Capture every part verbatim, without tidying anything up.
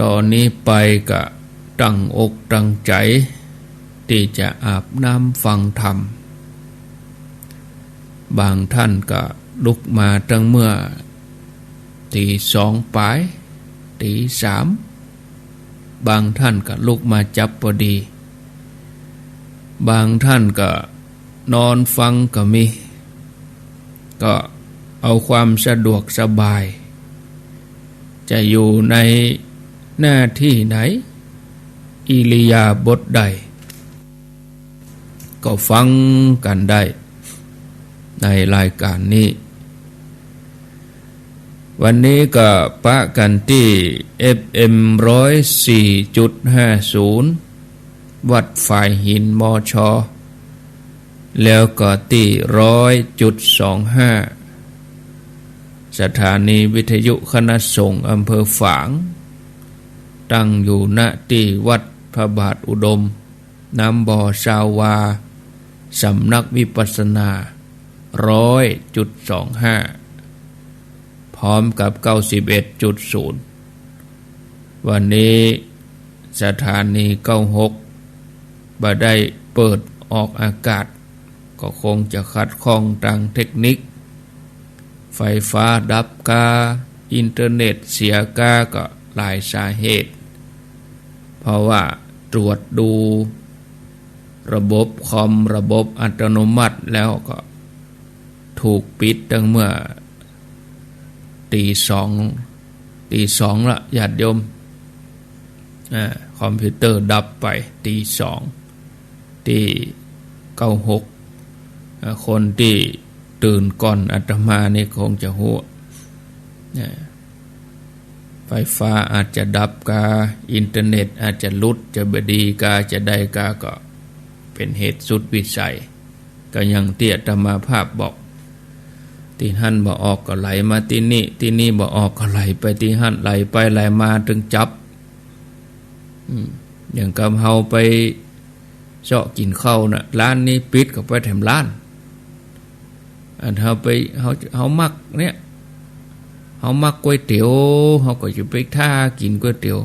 ต๋อนนี้ไปก็ตั้งอกตั้งใจ๋ตี้จะอาบน้ำฟังธรรม บางท่านก็ลุกมาตั้งเมื่อตี๋สองป๋าย ตี๋สาม บางท่านก็ลุกมาจับพอดี บางท่านก็นอนฟังก็มี ก็เอาความสะดวกสบาย จะอยู่ในหน้าตี้ไหน อิริยาบถใด ก็ฟังกั๋นได้ในรายก๋านนี้ วันนี้ก็ปะกั๋นตี้ เอฟเอ็ม ร้อยสี่จุดห้าศูนย์ วัดฝายหิน มช แล้วก็ตี้ ร้อยจุดสองห้า สถานีวิทยุคณะสงฆ์อำเภอฝาง ตั้งอยู่ ณ ตี้วัดพระบาทอุดม น้ำบ่อซาวา สำนักวิปัสสนา ร้อยจุดสองห้า พร้อมกับ เก้าสิบเอ็ดจุดศูนย์ วันนี้สถานี เก้าหก บ่ได้เปิดออกอากาศ ก็คงจะขัดข้องตางเทคนิค ไฟฟ้าดับกา อินเทอร์เน็ตเสียกา ก็หลายสาเหตุ เพราะว่าตรวจดูระบบคอม ระบบอัตโนมัติแล้วก็ถูกปิดตั้งเมื่อตี๋สอง ตี๋สองละ ญาติโยม อ่า คอมพิวเตอร์ดับไปตี๋สอง ตี้ เก้าหก อ่า คนตี้ตื่นก่อนอาตมานี่คงจะฮู้ อ่า ไฟฟ้าอาจจะดับกา อินเทอร์เน็ตอาจจะหลุด จะบ่ดีกา จะได้กา ก็เป๋นเหตุสุดวิสัย ก็อย่างตี้อาตมาภาพบอก ตี้หั้นบ่ออกก็ไหลมาตี้นี่ ตี้นี่บ่ออกก็ไหลไปตี้หั้น ไหลไปไหลมาตึงจับ อืม อย่างกับเฮาไปเซาะกิ๋นข้าวน่ะ ร้านนี้ปิดก็ไปแถมร้าน อันเฮาไป เฮา เฮามักเนี่ย เฮามักก๋วยเตี๋ยว เฮาก็จะไปท่ากิ๋นก๋วยเตี๋ยว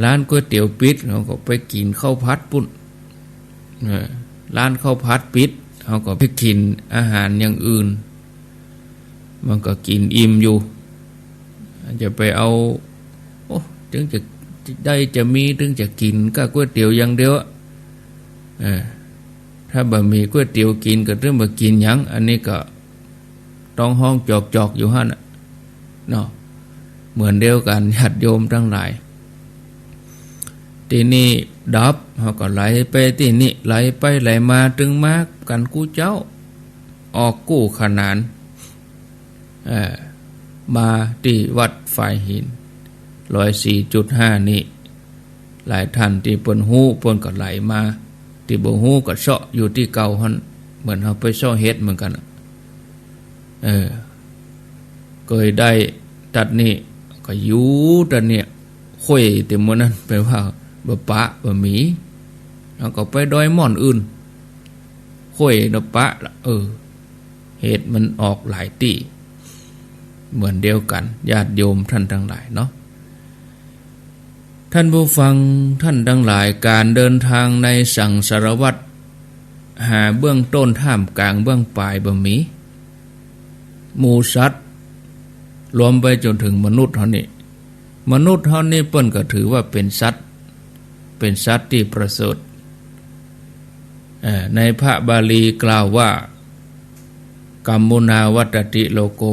ร้านก๋วยเตี๋ยวปิด เฮาก็ไปกิ๋นข้าวผัดปู้น เออ ร้านข้าวผัดปิด เฮาก็ไปกิ๋นอาหารอย่างอื่น มันก็กิ๋นอิ่มอยู่ จะไปเอา โอ้ ตึงจะได้จะมี ตึงจะกิ๋นก้าก๋วยเตี๋ยวอย่างเดียวอะ เออ ถ้าบ่มีก๋วยเตี๋ยวกิ๋นก็ตึงบ่กิ๋นหยัง อันนี้ก็ต๊องฮ้องจอกๆ อยู่หั้นน่ะ เนาะ เหมือนเดียวกั๋น ญาติโยมตังหลาย ตี้นี่ดับ เฮาก็ไหลไปตี้นี่ ไหลไปไหลมา ตึงมากั๋นกู้เจ๊า ออกกู้ขนาน เอ่อ มาตี้วัดฝายหิน ร้อยสี่จุดห้า นี่ หลายท่านตี้เปิ้นฮู้ เปิ้นก็ไหลมา ตี้บ่ฮู้ก็เซาะอยู่ตี้เก่าหั้น เหมือนเฮาไปเซาะเห็ดเหมือนกั๋นน่ะ เออ เกยได้ตั๊ดนี่ ก็อยู่ตั๊ดเนี่ย ค่อยตี้เมื่อนั้นไปว่าบ่ปะบ่มี เฮาก็ไปดอยม่อนอื่น ค่อยเนาะปะละ เออ เหตุมันออกหลายตี้ เหมือนเดียวกั๋น ญาติโยมท่านตังหลายเนาะ ท่านผู้ฟังท่านตังหลาย ก๋านเดินตางในสังสารวัฏ หาเบื้องต้น ท่ามก๋าง เบื้องป๋ายบ่มี หมู่สัตว์ รวมไปจ๋นเถิงมนุษย์เฮานี่ มนุษย์เฮานี่เปิ้นก็ถือว่าเป๋นสัตว์ เป๋นสัตว์ตี้ประเสริฐ เอ่อ ในพระบาลีกล่าวว่า กัมมุนาวัตติโลโก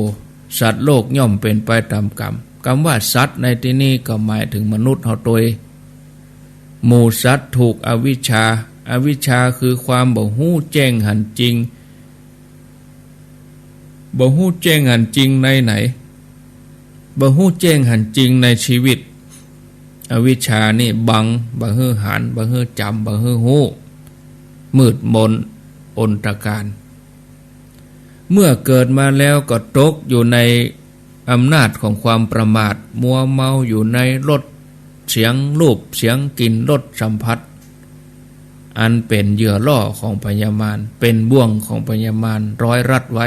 สัตว์โลกย่อมเป๋นไปต๋ามกรรม กำว่าสัตว์ในตี้นี่ก็หมายเถิงมนุษย์เฮาตวย หมู่สัตว์ถูกอวิชชา อวิชชาคือความบ่ฮู้แจ้งหันจริง บ่ฮู้แจ้งหันจริงในไหน บ่ฮู้แจ้งหันจริงในชีวิต อวิชชานี่บัง บ่หื้อหัน บ่หื้อจ๋ำ บ่หื้อฮู้ มืดมน อนตการ เมื่อเกิดมาแล้วก็ตกอยู่ในอำนาจของความประมาท มัวเมาอยู่ในรส เสียง รูป เสียง กลิ่น รสสัมผัส อันเป๋นเหยื่อล่อของพยามาร เป๋นบ่วงของพยามาร ร้อยรัดไว้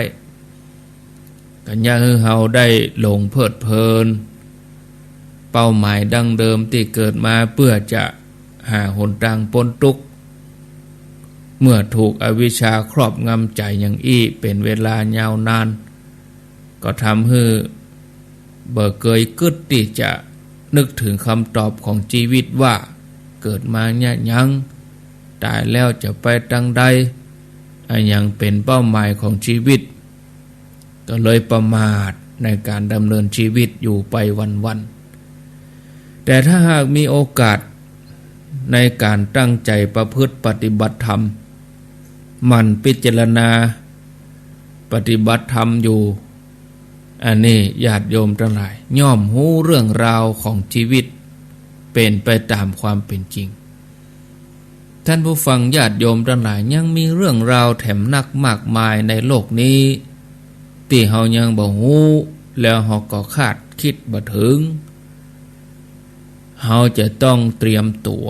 ก็เยียะหื้อเฮาได้หลงเพลิดเพลิน เป้าหมายดั้งเดิมตี้เกิดมาเปื้อจะหาหนตางป๊นตุ๊กข์ เมื่อถูกอวิชชาครอบงำใจ๋อย่างอี้เป๋นเวลายาวนาน ก็ทำหื้อบ่เกยกึ๊ดตี้จะนึกเถิงกำตอบของจีวิตว่า เกิดมาเยียะหยัง ต๋ายแล้วจะไปตางใด อะหยังเป๋นเป้าหมายของจีวิต ก็เลยประมาทในก๋านดำเนินจีวิตอยู่ไปวันๆ แต่ถ้าหากมีโอกาสในก๋านตั้งใจ๋ประพฤติปฏิบัติธรรม หมั่นพิจารณาปฏิบัติธรรมอยู่ อันนี้ญาติโยมตังหลายย่อมฮู้เรื่องราวของจีวิตเป๋นไปต๋ามความเป๋นจริง ท่านผู้ฟังญาติโยมตังหลาย ยังมีเรื่องราวแถมนักมากมายในโลกนี้ ตี้เฮายังบ่ฮู้ แล้วเฮาก็คาดกึ๊ดบ่เถิง เฮาจะต้องเตรียมตั๋ว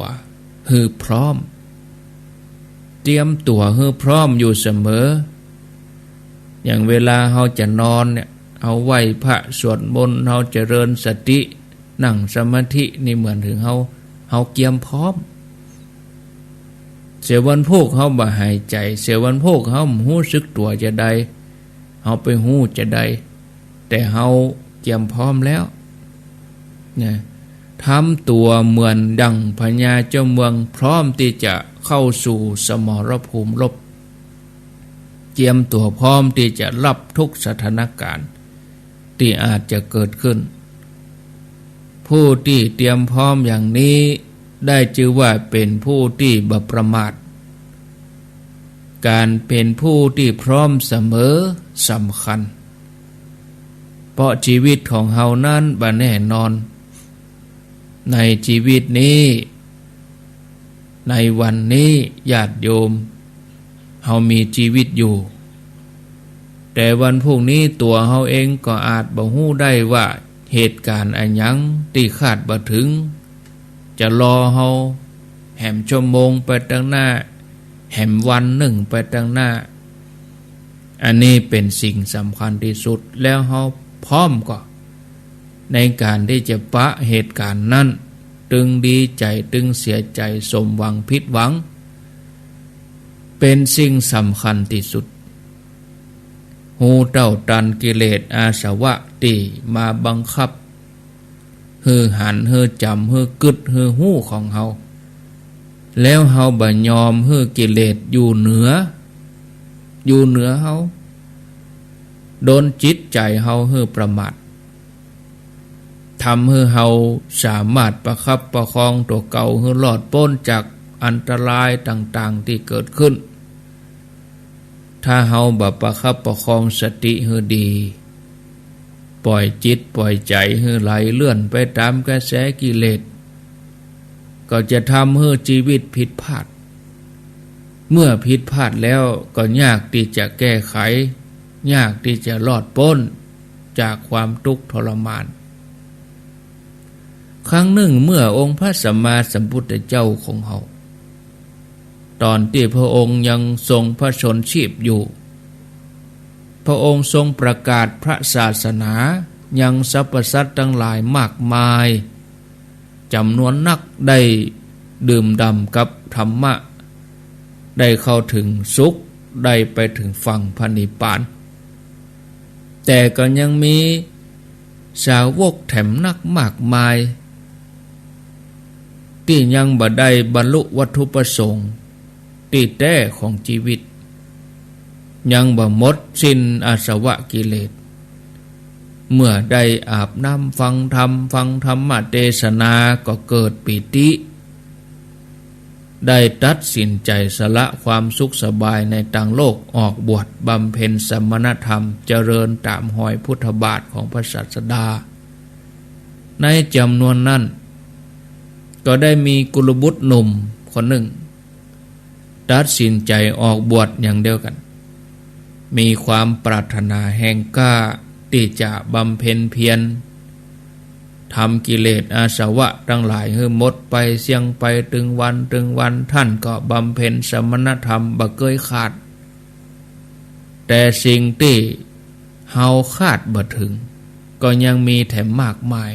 หื้อพร้อม เตรียมตั๋วหื้อพร้อมอยู่เสมอ อย่างเวลาเฮาจะนอนเนี่ย เฮาไหว้พระสวดมนต์ เฮาเจริญสติ นั่งสมาธิ นี่เหมือนเถิงเฮา เฮาเกียมพร้อม เสียวันพูกเฮาบ่หายใจ๋ เสียวันพูกเฮาบ่ฮู้สึกตั๋วจะใด เฮาไปฮู้จะใด แต่เฮาเกียมพร้อมแล้วนะ ทำตั๋วเหมือนดั่งพญาเจ้าเมืองพร้อมตี้จะเข้าสู่สมรภูมิรบ เกียมตั๋วพร้อมตี้จะรับทุกสถานก๋ารณ์ตี้อาจจะเกิดขึ้น ผู้ตี้เตรียมพร้อมอย่างนี้ได้จื้อว่าเป๋นผู้ตี้บ่ประมาท ก๋านเป๋นผู้ตี้พร้อมเสมอสำคัญ เพราะจีวิตของเฮานั้นบ่แน่นอน ในจีวิตนี้ ในวันนี้ญาติโยม เฮามีจีวิตอยู่ แต่วันพรุ่งนี้ตั๋วเฮาเองก็อาจบ่ฮู้ได้ว่าเหตุก๋ารณ์อะหยังตี้คาดบ่เถิง จะรอเฮาแหมชั่วโมงไปตางหน้า แหมวันนึ่งไปตางหน้า อันนี้เป๋นสิ่งสำคัญตี้สุด แล้วเฮาพร้อมก่อ ในก๋านตี้จะปะเหตุก๋ารณ์นั้น ตึงดีใจ๋ ตึงเสียใจ๋ สมหวัง ผิดหวัง เป๋นสิ่งสำคัญตี้สุด ฮู้เต้าตันกิเลสอาสวะตี้มาบังคับ หื้อหัน หื้อจ๋ำ หื้อกึ๊ด หื้อฮู้ของเฮา แล้วเฮาบ่ยอมหื้อกิเลสอยู่เหนือ อยู่เหนือเฮา ดลจิตใจ๋เฮาหื้อประมาท ทำหื้อเฮาสามารถประคับประคองตั๋วเก่าหื้อรอดป๊นจากอันตรายต่างๆ ตี้เกิดขึ้น ถ้าเฮาบ่ประคับประคองสติหื้อดี ป่อยจิตป่อยใจ๋หื้อไหลเลื่อนไปต๋ามกระแสกิเลส ก็จะทำหื้อจีวิตผิดพลาด เมื่อผิดพลาดแล้วก็ยากตี้จะแก้ไข ยากตี้จะรอดป๊นจากความตุ๊กข์ทรมาน ครั้งนึ่งเมื่อองค์พระสัมมาสัมพุทธเจ้าของเฮา ต๋อนตี้พระองค์ยังทรงพระชนม์ชีพอยู่ พระองค์ทรงประกาศพระศาสนายังสรรพสัตว์ตังหลายมากมายจ๋ำนวนนักได้ดื่มด่ำกับธรรมะ ได้เข้าเถิงสุข ได้ไปเถิงฝั่งพระนิพพาน แต่ก็ยังมีสาวกแถมนักมากมาย ตี้ยังบ่ได้บรรลุวัตถุประสงค์ตี้แต๊ของจีวิต ยังบ่หมดสิ้นอาสวะกิเลส เมื่อได้อาบน้ำฟังธรรม ฟังธรรมเตสนาก็เกิดปีติ ได้ตัดสินใจ๋สละความสุขสบายในตางโลก ออกบวชบำเพ็ญสมณธรรม เจริญต๋ามฮอยพุทธบาทของพระศาสดา ในจ๋ำนวนนั้น ก็ได้มีกุลบุตรหนุ่มคนนึ่ง ตัดสินใจ๋ออกบวชอย่างเดียวกั๋น มีความปรารถนาแฮงกล้าตี้จะบำเพ็ญเพียร ทำกิเลสอาสวะตังหลายหื้อหมดไปเสี้ยงไปตึงวันตึงวัน ต้านก็บำเพ็ญสมณธรรมบ่เกยขาด แต่สิ่งตี้เฮาคาดบ่เถิง ก็ยังมีแถมมากมาย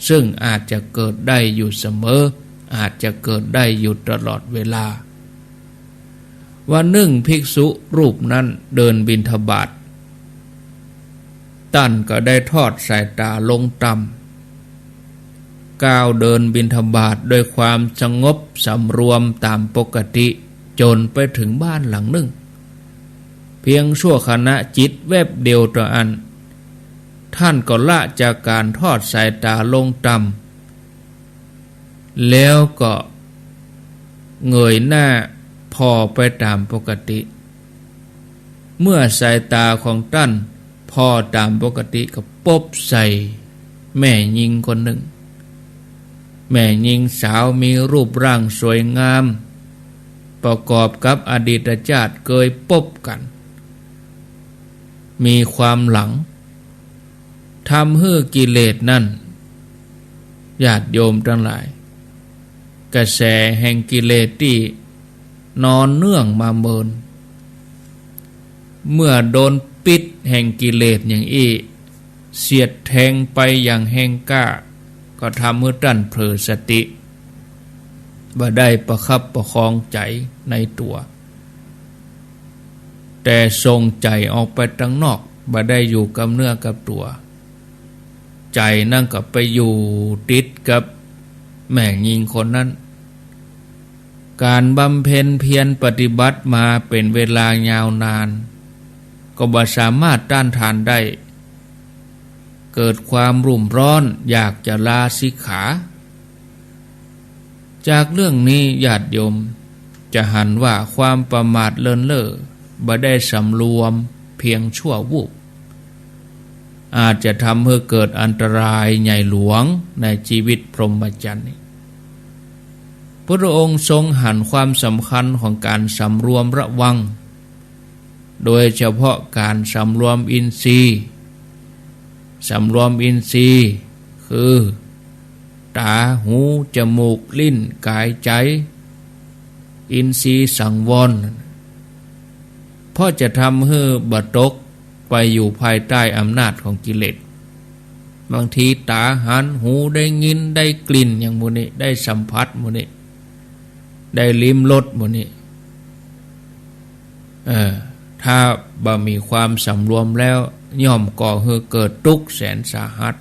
ซึ่งอาจจะเกิดได้อยู่เสมอ อาจจะเกิดได้อยู่ตลอดเวลา วันนึ่งภิกษุรูปนั้นเดินบิณฑบาต ต้านก็ได้ทอดสายต๋าลงต่ำ ก้าวเดินบิณฑบาตด้วยความสงบสำรวมต๋ามปกติ จ๋นไปเถิงบ้านหลังนึ่ง เพียงชั่วขณะจิตแวบเดียวเต้าอั้น ต้านก็ละจากก๋านทอดสายต๋าลงต่ำ แล้วก็เงยหน้าผ่อไปต๋ามปกติ เมื่อสายต๋าของต้านผ่อต๋ามปกติก็ปบใส่แม่ญิงคนนึ่ง แม่ญิงสาวมีรูปร่างสวยงาม ประกอบกับอดีตจาติเกยปบกั๋น มีความหลัง ทำหื้อกิเลสนั้น ญาติโยมตังหลาย กระแสแห่งกิเลสตี้นอนเนื่องมาเมิน เมื่อโดนปิ๊ษแห่งกิเลสอย่างอี้ เสียดแทงไปอย่างแฮงกล้า ก็ทำหื้อต้านเผลอสติ บ่ได้ประคับประคองใจ๋ในตั๋ว แต่ส่งใจ๋ออกไปตังนอก บ่ได้อยู่กับเนื้อกับตั๋ว ใจ๋นั้นก็ไปอยู่ติดกับแม่ญิงคนนั้น ก๋านบำเพ็ญเพียรปฏิบัติมาเป๋นเวลายาวนาน ก็บ่สามารถต้านทานได้ เกิดความรุ่มร้อนอยากจะลาสิกขา จากเรื่องนี้ญาติโยมจะหันว่าความประมาทเลินเล่อ บ่ได้สำรวมเพียงชั่ววูบ อาจจะทำหื้อเกิดอันตรายใหญ่หลวงในชีวิตพรหมจรรย์นี้ พุทธองค์ทรงหันความสำคัญของก๋านสำรวมระวัง โดยเฉพาะก๋านสำรวมอินทรีย์ สำรวมอินทรีย์คือ ต๋า หู จมูก ลิ้น ก๋าย ใจ๋ อินทรีย์สังวร เพราะจะทำหื้อบ่ตกไปอยู่ภายใต้อำนาจของกิเลส บางทีต๋าหัน หูได้ยิน ได้กลิ่นอย่างหมู่นี้ ได้สัมผัสหมู่นี้ ได้ลิ้มรสหมู่นี้ เออ ถ้าบ่มีความสำรวมแล้ว ย่อมก่อหื้อเกิดตุ๊กข์แสนสาหัส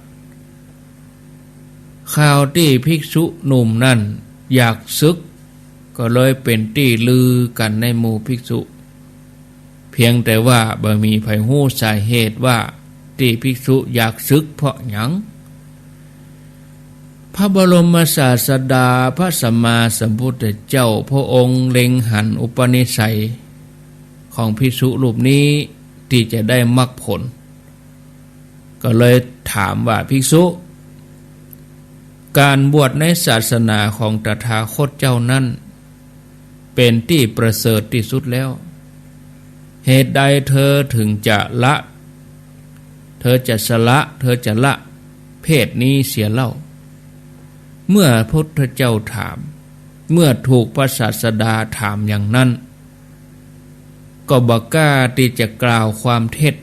ข่าวตี้ภิกษุหนุ่มนั้นอยากสึก ก็เลยเป๋นตี้ลือกั๋นในหมู่ภิกษุ เพียงแต่ว่าบ่มีใผฮู้สาเหตุว่าตี้ภิกษุอยากสึกเพราะหยัง พระบรมศาสดาพระสัมมาสัมพุทธเจ้าพระองค์เล็งหันอุปนิสัยของภิกษุรูปนี้ตี้จะได้มรรคผล ก็เลยถามว่า ภิกษุ ก๋านบวชในศาสนาของตถาคตเจ้านั้น เป๋นตี้ประเสริฐตี้สุดแล้ว เหตุใดเธอถึงจะละ เธอจะสละ เธอจะละเพศนี้เสียเล่า เมื่อพุทธเจ้าถาม เมื่อถูกพระศาสดาถามอย่างนั้น ก็บ่กล้าตี้จะกล่าวความเท็จ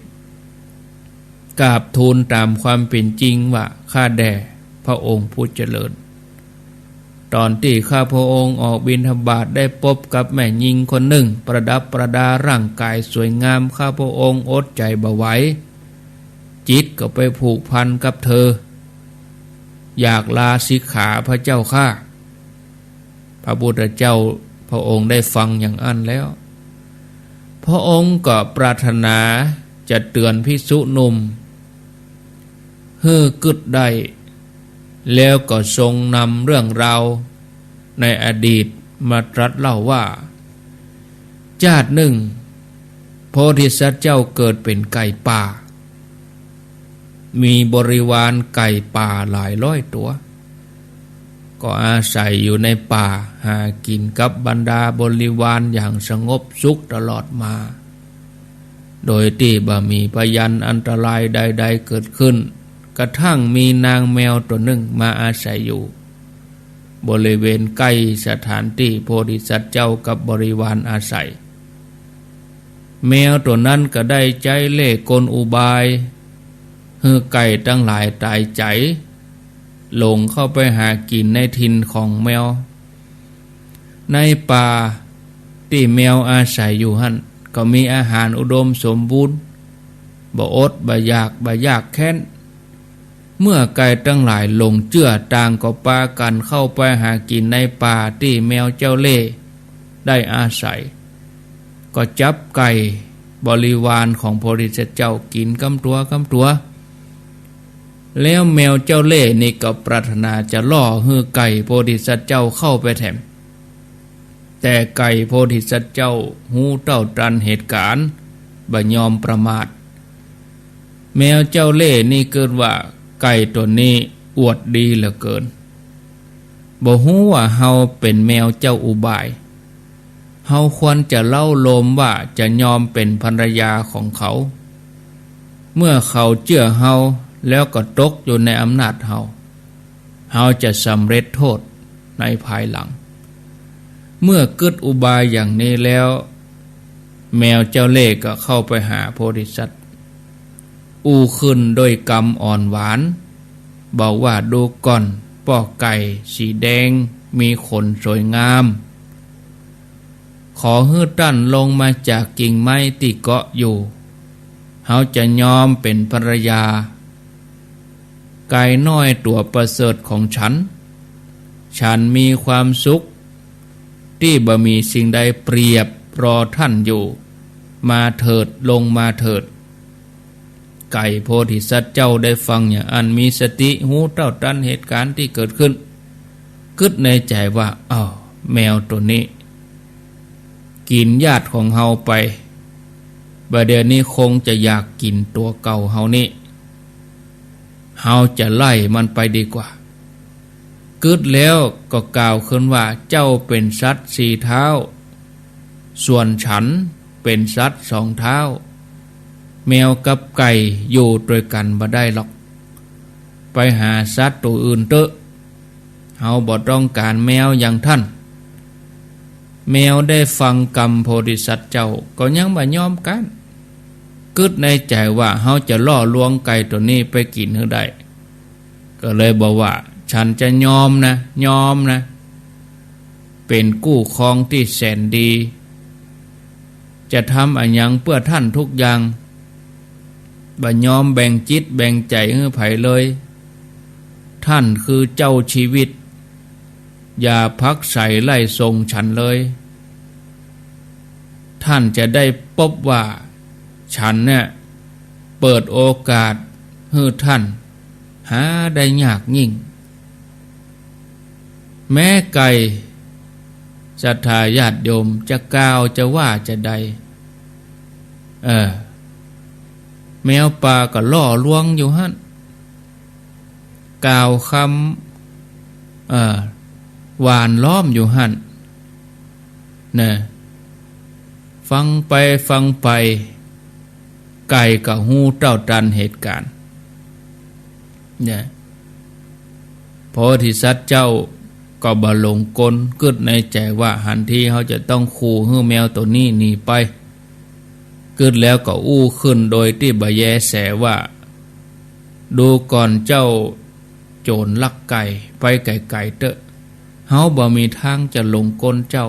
กราบทูลต๋ามความเป๋นจริงว่า ข้าแด่พระองค์ผู้เจริญ ต๋อนตี้ข้าพระองค์ออกบิณฑบาตได้ปบกับแม่ญิงคนนึ่ง ประดับประดาร่างก๋ายสวยงาม ข้าพระองค์อดใจ๋บ่ไหว จิตก็ไปผูกพันกับเธอ อยากลาสิกขาพระเจ้าข้า พระพุทธเจ้าพระองค์ได้ฟังอย่างอั้นแล้ว พระองค์ก็ปรารถนาจะเตือนภิกษุหนุ่มหื้อกึ๊ดได้ แล้วก็ทรงนำเรื่องราวในอดีตมาตรัสเล่าว่า จาตินึ่ง โพธิสัตว์เจ้าเกิดเป๋นไก่ป่า มีบริวารไก่ป่าหลายร้อยตั๋ว ก็อาศัยอยู่ในป่า หากิ๋นกับบรรดาบริวารอย่างสงบสุขตลอดมา โดยตี้บ่มีพยันอันตรายใดๆ เกิดขึ้น กระทั่งมีนางแมวตั๋วนึ่งมาอาศัยอยู่ บริเวณใก้สถานตี้โพธิสัตว์เจ้ากับบริวารอาศัย แมวตั๋วนั้นก็ได้ใจ๊เล่ห์กลอุบาย หื้อไก่ตังหลายต๋ายใจ๋ หลงเข้าไปหากิ๋นในถิ่นของแมว ในป่าตี้แมวอาศัยอยู่หั้น ก็มีอาหารอุดมสมบูรณ์ บ่อด บ่อยาก บ่ยากแค้น เมื่อไก่ตังหลายหลงเจื้อ ต่างก็ปากั๋นเข้าไปหากิ๋นในป่าตี้แมวเจ้าเล่ห์ได้อาศัย ก็จับไก่บริวารของโพธิสัตว์เจ้ากิ๋นกำตั๋วกำตั๋ว แล้วแมวเจ้าเล่ห์นี่ก็ปรารถนาจะล่อหื้อไก่โพธิสัตว์เจ้าเข้าไปแถม แต่ไก่โพธิสัตว์เจ้าฮู้เต้าตันเหตุก๋ารณ์ บ่ยอมประมาท แมวเจ้าเล่ห์นี่กึ๊ดว่า ไก่ตั๋วนี้อวดดีเหลือเกิน บ่ฮู้ว่าเฮาเป๋นแมวเจ้าอุบาย เฮาควรจะเล้าโลมว่าจะยอมเป๋นภรรยาของเขา เมื่อเขาเจื้อเฮาแล้วก็ตกอยู่ในอำนาจเฮา เฮาจะสำเร็จโทษในภายหลัง เมื่อกึ๊ดอุบายอย่างนี้แล้ว แมวเจ้าเล่ห์ก็เข้าไปหาโพธิสัตว์ อู้ขึ้นด้วยกำอ่อนหวาน บอกว่า ดูก่อน ป้อไก่สีแดง มีขนสวยงาม ขอหื้อต้านลงมาจากกิ่งไม้ตี้เกาะอยู่ เฮาจะยอมเป๋นภรรยา ไก่น้อยตั๋วประเสริฐของฉัน ฉันมีความสุขตี้บ่มีสิ่งใดเปรียบรอต้านอยู่ มาเถิด ลงมาเถิด ไก่โพธิสัตว์เจ้าได้ฟังอย่างอั้น มีสติฮู้เต้าตันเหตุก๋ารณ์ตี้เกิดขึ้น กึ๊ดในใจ๋ว่า อ้าว แมวตั๋วนี้กิ๋นญาติของเฮาไป บ่าเดี่ยวนี้คงจะอยากกิ๋นตั๋วเก่าเฮานี้ เฮาจะไล่มันไปดีกว่า กึ๊ดแล้วก็กล่าวขึ้นว่า เจ้าเป๋นสัตว์สี่เท้า ส่วนฉันเป๋นสัตว์สองเท้า แมวกับไก่อยู่ตวยกั๋นบ่ได้หรอก ไปหาสัตว์ตั๋วอื่นเต๊อะ เฮาบ่ต้องก๋านแมวอย่างต้าน แมวได้ฟังกำโพธิสัตว์เจ้าก็ยังบ่ยอมก๊าน กึ๊ดในใจ๋ว่า เฮาจะล่อลวงไก่ตั๋วนี้ไปกิ๋นหื้อได้ ก็เลยบอกว่า ฉันจะยอมนะ ยอมนะ เป๋นกู้ครองตี้แสนดี จะทำอะหยังเปื้อต้านทุกอย่าง บ่ยอมแบ่งจิตแบ่งใจ๋หื้อใผเลย ต้านคือเจ้าชีวิต อย่าผักใสไล่ส่งฉันเลย ต้านจะได้ปบว่าฉันเนี่ยเปิดโอกาสหื้อต้านหาได้ยากยิ่ง แม้ไก่ ศรัทธาญาติโยมจะกล่าวจะว่าจะใด เออ แมวป่าก็ล่อลวงอยู่หั้น กล่าวกำ เอ่อ หว่านล้อมอยู่หั้นนะ ฟังไปฟังไป ไก่ก็ฮู้เต้าตันเหตุก๋ารณ์ เนี่ย โพธิสัตว์เจ้าก็บ่หลงกล กึ๊ดในใจ๋ว่า หันทีเฮาจะต้องขู่หื้อแมวตั๋วนี้หนีไป กึ๊ดแล้วก็อู้ขึ้นโดยตี้บ่แยแสว่า ดูก่อนเจ้าโจรลักไก่ ไปไก๋ๆ เต๊อะ เฮาบ่มีตางจะหลงกลเจ้า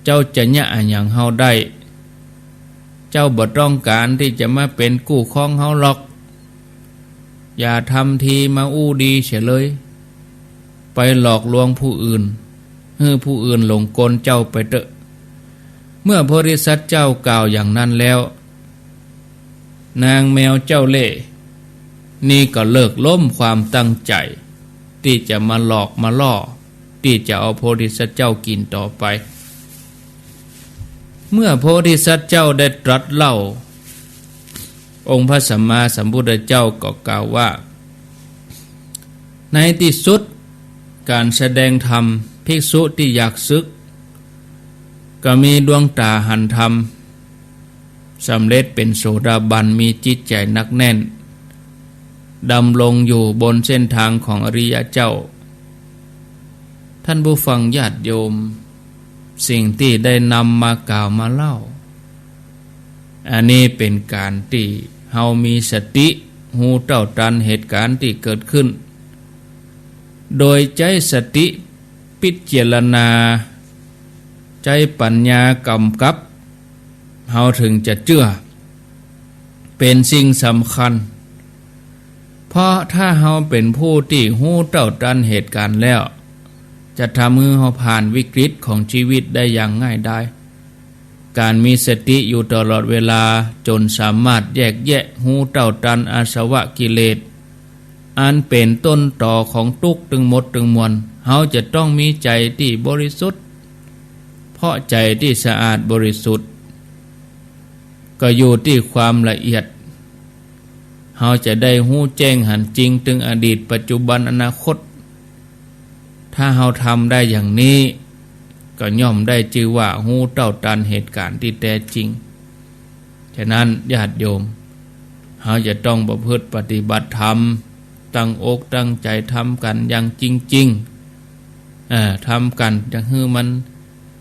เจ้าจะเยียะอะหยังเฮาได้ เจ้าบ่ต้องก๋านตี้จะมาเป๋นกู้ครองเฮาหรอก อย่าทำทีมาอู้ดีเสียเลย ไปหลอกลวงผู้อื่น หื้อผู้อื่นหลงกลเจ้าไปเต๊อะ เมื่อโพธิสัตว์เจ้ากล่าวอย่างนั้นแล้ว นางแมวเจ้าเล่ห์นี่ก็เลิกล้มความตั้งใจ๋ตี้จะมาหลอกมาล่อ ตี้จะเอาโพธิสัตว์เจ้ากิ๋นต่อไป เมื่อโพธิสัตว์เจ้าได้ตรัสเล่า องค์พระสัมมาสัมพุทธเจ้าก็กล่าวว่า ในตี้สุดก๋านแสดงธรรม ภิกษุตี้อยากสึก ก็มีดวงต๋าหันธรรม สำเร็จเป๋นโสดาบัน มีจิตใจ๋หนักแน่น ดำรงอยู่บนเส้นตางของอริยะเจ้า ท่านผู้ฟังญาติโยม สิ่งตี้ได้นำมากล่าวมาเล่า อันนี้เป๋นก๋านตี้เฮามีสติ ฮู้เต้าตันเหตุก๋ารณ์ตี้เกิดขึ้น โดยใจ๊สติปิจารณา ใจ๊ปั๋ญญาก๋ำกับ เฮาเถิงจะเจื้อ เป๋นสิ่งสำคัญ เพราะถ้าเฮาเป๋นผู้ตี้ฮู้เต้าตันเหตุก๋ารณ์แล้ว จะทำหื้อเฮาผ่านวิกฤตของจีวิตได้อย่างง่ายดาย ก๋านมีสติอยู่ตลอดเวลา จ๋นสามารถแยกแยะฮู้เต้าตันอาสวะกิเลส อันเป๋นต้นตอของตุ๊กข์ตึงหมดตึงมวล เฮาจะต้องมีใจ๋ตี้บริสุทธิ์ เพราะใจ๋ตี้สะอาดบริสุทธิ์ ก็อยู่ตี้ความละเอียด เฮาจะได้ฮู้แจ้งหันจริงตึงอดีต ปัจจุบัน อนาคต ถ้าเฮาทำได้อย่างนี้ ก็ย่อมได้จื้อว่าฮู้เต้าตันเหตุก๋ารณ์ตี้แต๊จริง ฉะนั้นญาติโยม เฮาจะต้องประพฤติปฏิบัติธรรม ตั้งอกตั้งใจ๋ทำกั๋นอย่างจริงๆ เอ่อ ทำกั๋นจะหื้อมัน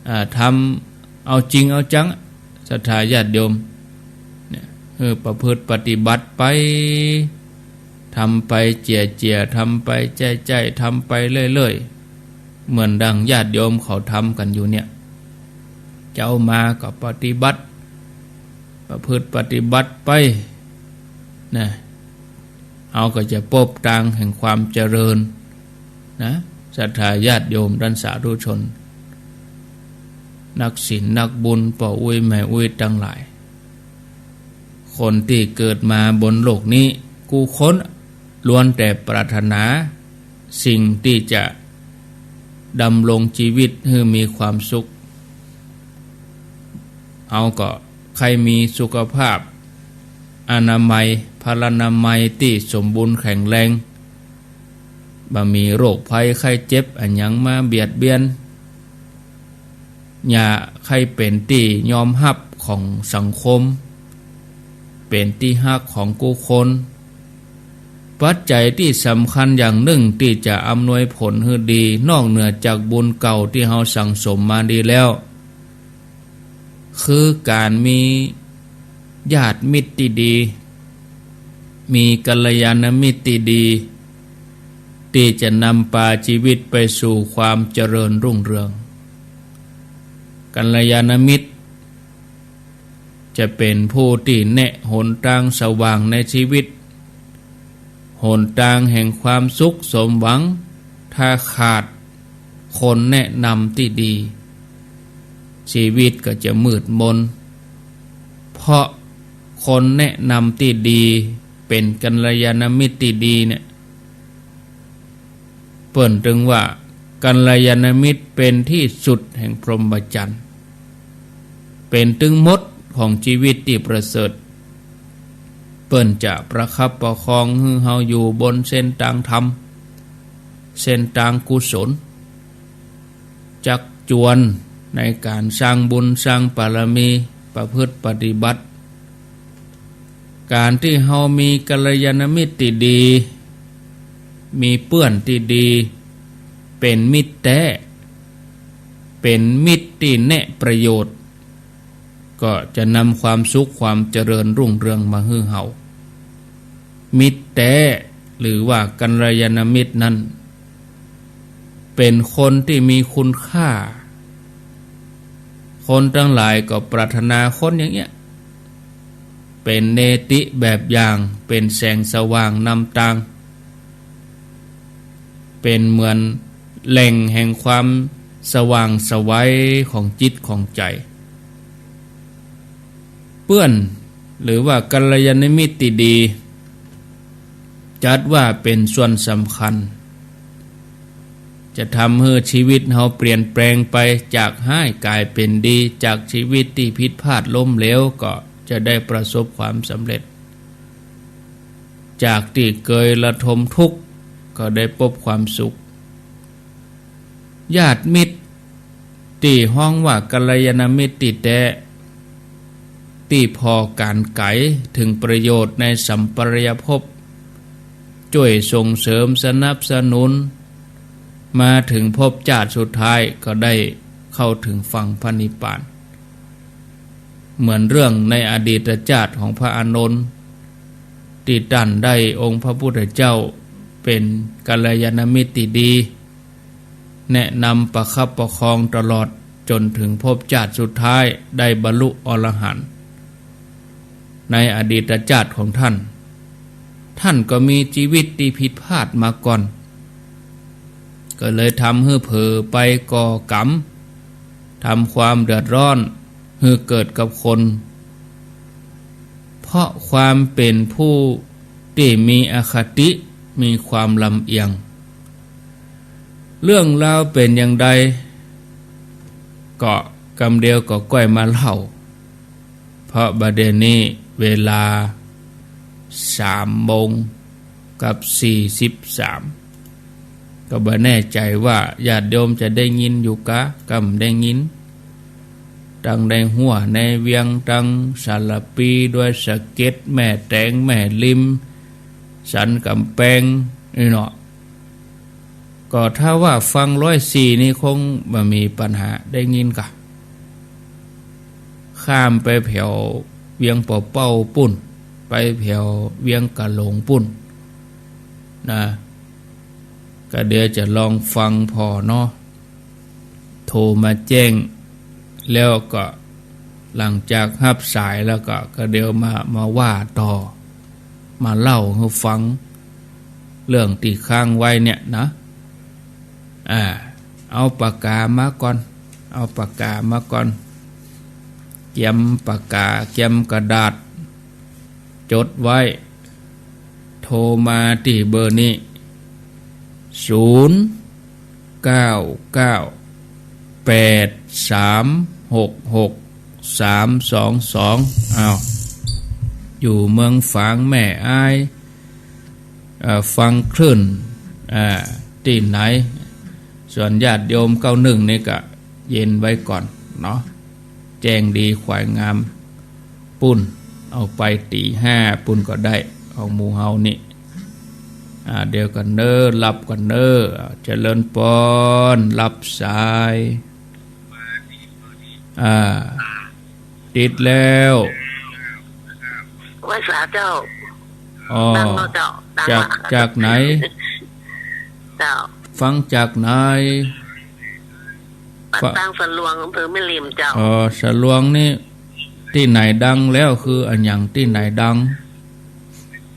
เอ่อ ทำเอาจริงเอาจัง ศรัทธาญาติโยม เนี่ย หื้อประพฤติปฏิบัติไป ทำไปเจียๆ ทำไปใจ้ๆ ทำไปเรื่อยๆ เหมือนดังญาติโยมเขาทำกั๋นอยู่เนี่ย เจ๊ามาก็ปฏิบัติ ประพฤติปฏิบัติไป นะ เฮาก็จะปบตางแห่งความเจริญ นะ ศรัทธาญาติโยมต้านสาธุชน นักศีลนักบุญ ป้ออุ๊ยแม่อุ๊ยตังหลาย คนตี้เกิดมาบนโลกนี้กู้คนล้วนแต่ปรารถนาสิ่งตี้จะดำรงจีวิตหื้อมีความสุข เฮาก็ใค่มีสุขภาพอนามัย พลานามัยตี้สมบูรณ์แข็งแรง บ่มีโรคภัยไข้เจ็บอะหยังมาเบียดเบียน อย่าใค่เป๋นตี้ยอมฮับของสังคม เป๋นตี้ฮักของกู้คน ปัจจัยตี้สำคัญอย่างนึ่งตี้จะอำนวยผลหื้อดี นอกเหนือจากบุญเก่าตี้เฮาสั่งสมมาดีแล้ว คือก๋านมีญาติมิตรตี้ดี มีกัลยาณมิตรตี้ดี ตี้จะนำปาจีวิตไปสู่ความเจริญรุ่งเรือง กัลยาณมิตรจะเป๋นผู้ตี้แนะหนตางสว่างในจีวิต หนตางแห่งความสุขสมหวัง ถ้าขาดคนแนะนำตี้ดี จีวิตก็จะมืดมน เพราะคนแนะนำตี้ดี เป๋นกัลยาณมิตรตี้ดีเนี่ย เปิ้นตึงว่ากัลยาณมิตรเป๋นตี้สุดแห่งพรหมจรรย์ เป๋นตึงมดของจีวิตตี้ประเสริฐ เปิ้นจะประคับประคองหื้อเฮาอยู่บนเส้นตางธรรม เส้นตางกุศล จักจวนในก๋านสร้างบุญสร้างปารมี ประพฤติปฏิบัติ ก๋านตี้เฮามีกัลยาณมิตรตี้ดี มีเปื้อนตี้ดี เป๋นมิตรแต๊ เป๋นมิตรตี้แนะประโยชน์ ก็จะนำความสุขความเจริญรุ่งเรืองมาหื้อเฮา มิตรแต๊ หรือว่ากัลยาณมิตรนั้น เป๋นคนตี้มีคุณค่า คนตังหลายก็ปรารถนาคนอย่างเนี้ย เป๋นเนติแบบอย่าง เป๋นแสงสว่างนำตาง เป๋นเหมือนแหล่งแห่งความสว่างไสวของจิตของใจ๋ เปื้อน หรือว่ากัลยาณมิตรตี้ดี จัดว่าเป๋นส่วนสำคัญ จะทำหื้อจีวิตเฮาเปลี่ยนแปลงไปจากฮ้ายก๋ายเป๋นดี จากจีวิตตี้ผิดพลาดล้มเหลวก็จะได้ประสบความสำเร็จ จากตี้เกยระทมทุกข์ก็ได้ปบความสุข ญาติมิตรตี้ฮ้องว่ากัลยาณมิตรตี้แต๊ ตี้ผ่อก๋านไก๋เถิงประโยชน์ในสัมปรายภพ จ้วยส่งเสริมสนับสนุน มาเถิงภพจาติสุดท้ายก็ได้เข้าเถิงฝั่งพระนิพพาน เหมือนเรื่องในอดีตจาติของพระอานนท์ ตี้ต้านได้องค์พระพุทธเจ้าเป ป๋นกัลยาณมิตรตี้ดี แนะนำประคับประคองตลอดจ๋นเถิงภพจาติสุดท้ายได้บรรลุอรหันต์ ในอดีตจาติของต้าน ต้านก็มีจีวิตตี้ผิดพลาดมาก่อน ก็เลยทำหื้อเผลอไปก่อกรรม ทำความเดือดร้อนหื้อเกิดกับคน เพราะความเป๋นผู้ตี้มีอคติ มีความลำเอียง เรื่องราวเป๋นอย่างใด ก็กำเดียวก็ก้อยมาเล่า เพราะบ่าเดี่ยวนี้เวลาสามโมงกับสี่สิบสาม ก็บ่แน่ใจ๋ว่าญาติโยมจะได้ยินอยู่กา ก้ำได้ยิน ตังในฮั้วในเวียง ตังสารภี ดอยสะเก็ด แม่แตง แม่ริม สันก๋ำแปง นี่เนาะ ก็ถ้าว่าฟังร้อยสี่นี่คงบ่มีปัญหา ได้ยินกา ข้ามไปแผวเวียงป่าเป้าปู้น ไปแผวเวียงกะโหลงปู้นนะ ก็เดี๋ยวจะลองฟังผ่อเนาะ โทรมาแจ้ง แล้วก็หลังจากฮับสายแล้วก็ ก็เดี๋ยวมา มาว่าต่อ มาเล่าหื้อฟัง เรื่องตี้ค้างไว้เนี่ยนะ อ่า เอาปากกามาก่อน เอาปากกามาก่อน เกียมปากกา เกียมกระดาษ จ๋ดไว้ โทรมาตี้เบอร์นี้ ศูนย์ เก้า เก้า แปด สาม หก หก สาม สอง สอง อ้าว อยู่เมืองฝางแม่อาย เอ่อ ฟังคลื่น อ่า ตี้ไหน ส่วนญาติโยมเก้าหนึ่งนี่ก็เย็นไว้ก่อนเนาะ แจ้งดีขวายงาม ปู้น เอาไปตี๋ห้าปู้นก็ได้ ของหมู่เฮานี่ อ่า เดี๋ยวก่อนเน้อ รับก่อนเน้อ อ่า เจริญปอน รับสาย อ่า ติดแล้ว ไหว้สาเจ้า อ๋อ ดังเนาะเจ้า ดัง จาก ละ จากไหน เจ้า ฟังจากไหน บ้าน ฟ- ตางสะหลวง อำเภอแม่ริมเจ้า อ๋อ สะหลวงนี่ ตี้ไหนดังแล้ว คืออะหยังตี้ไหนดัง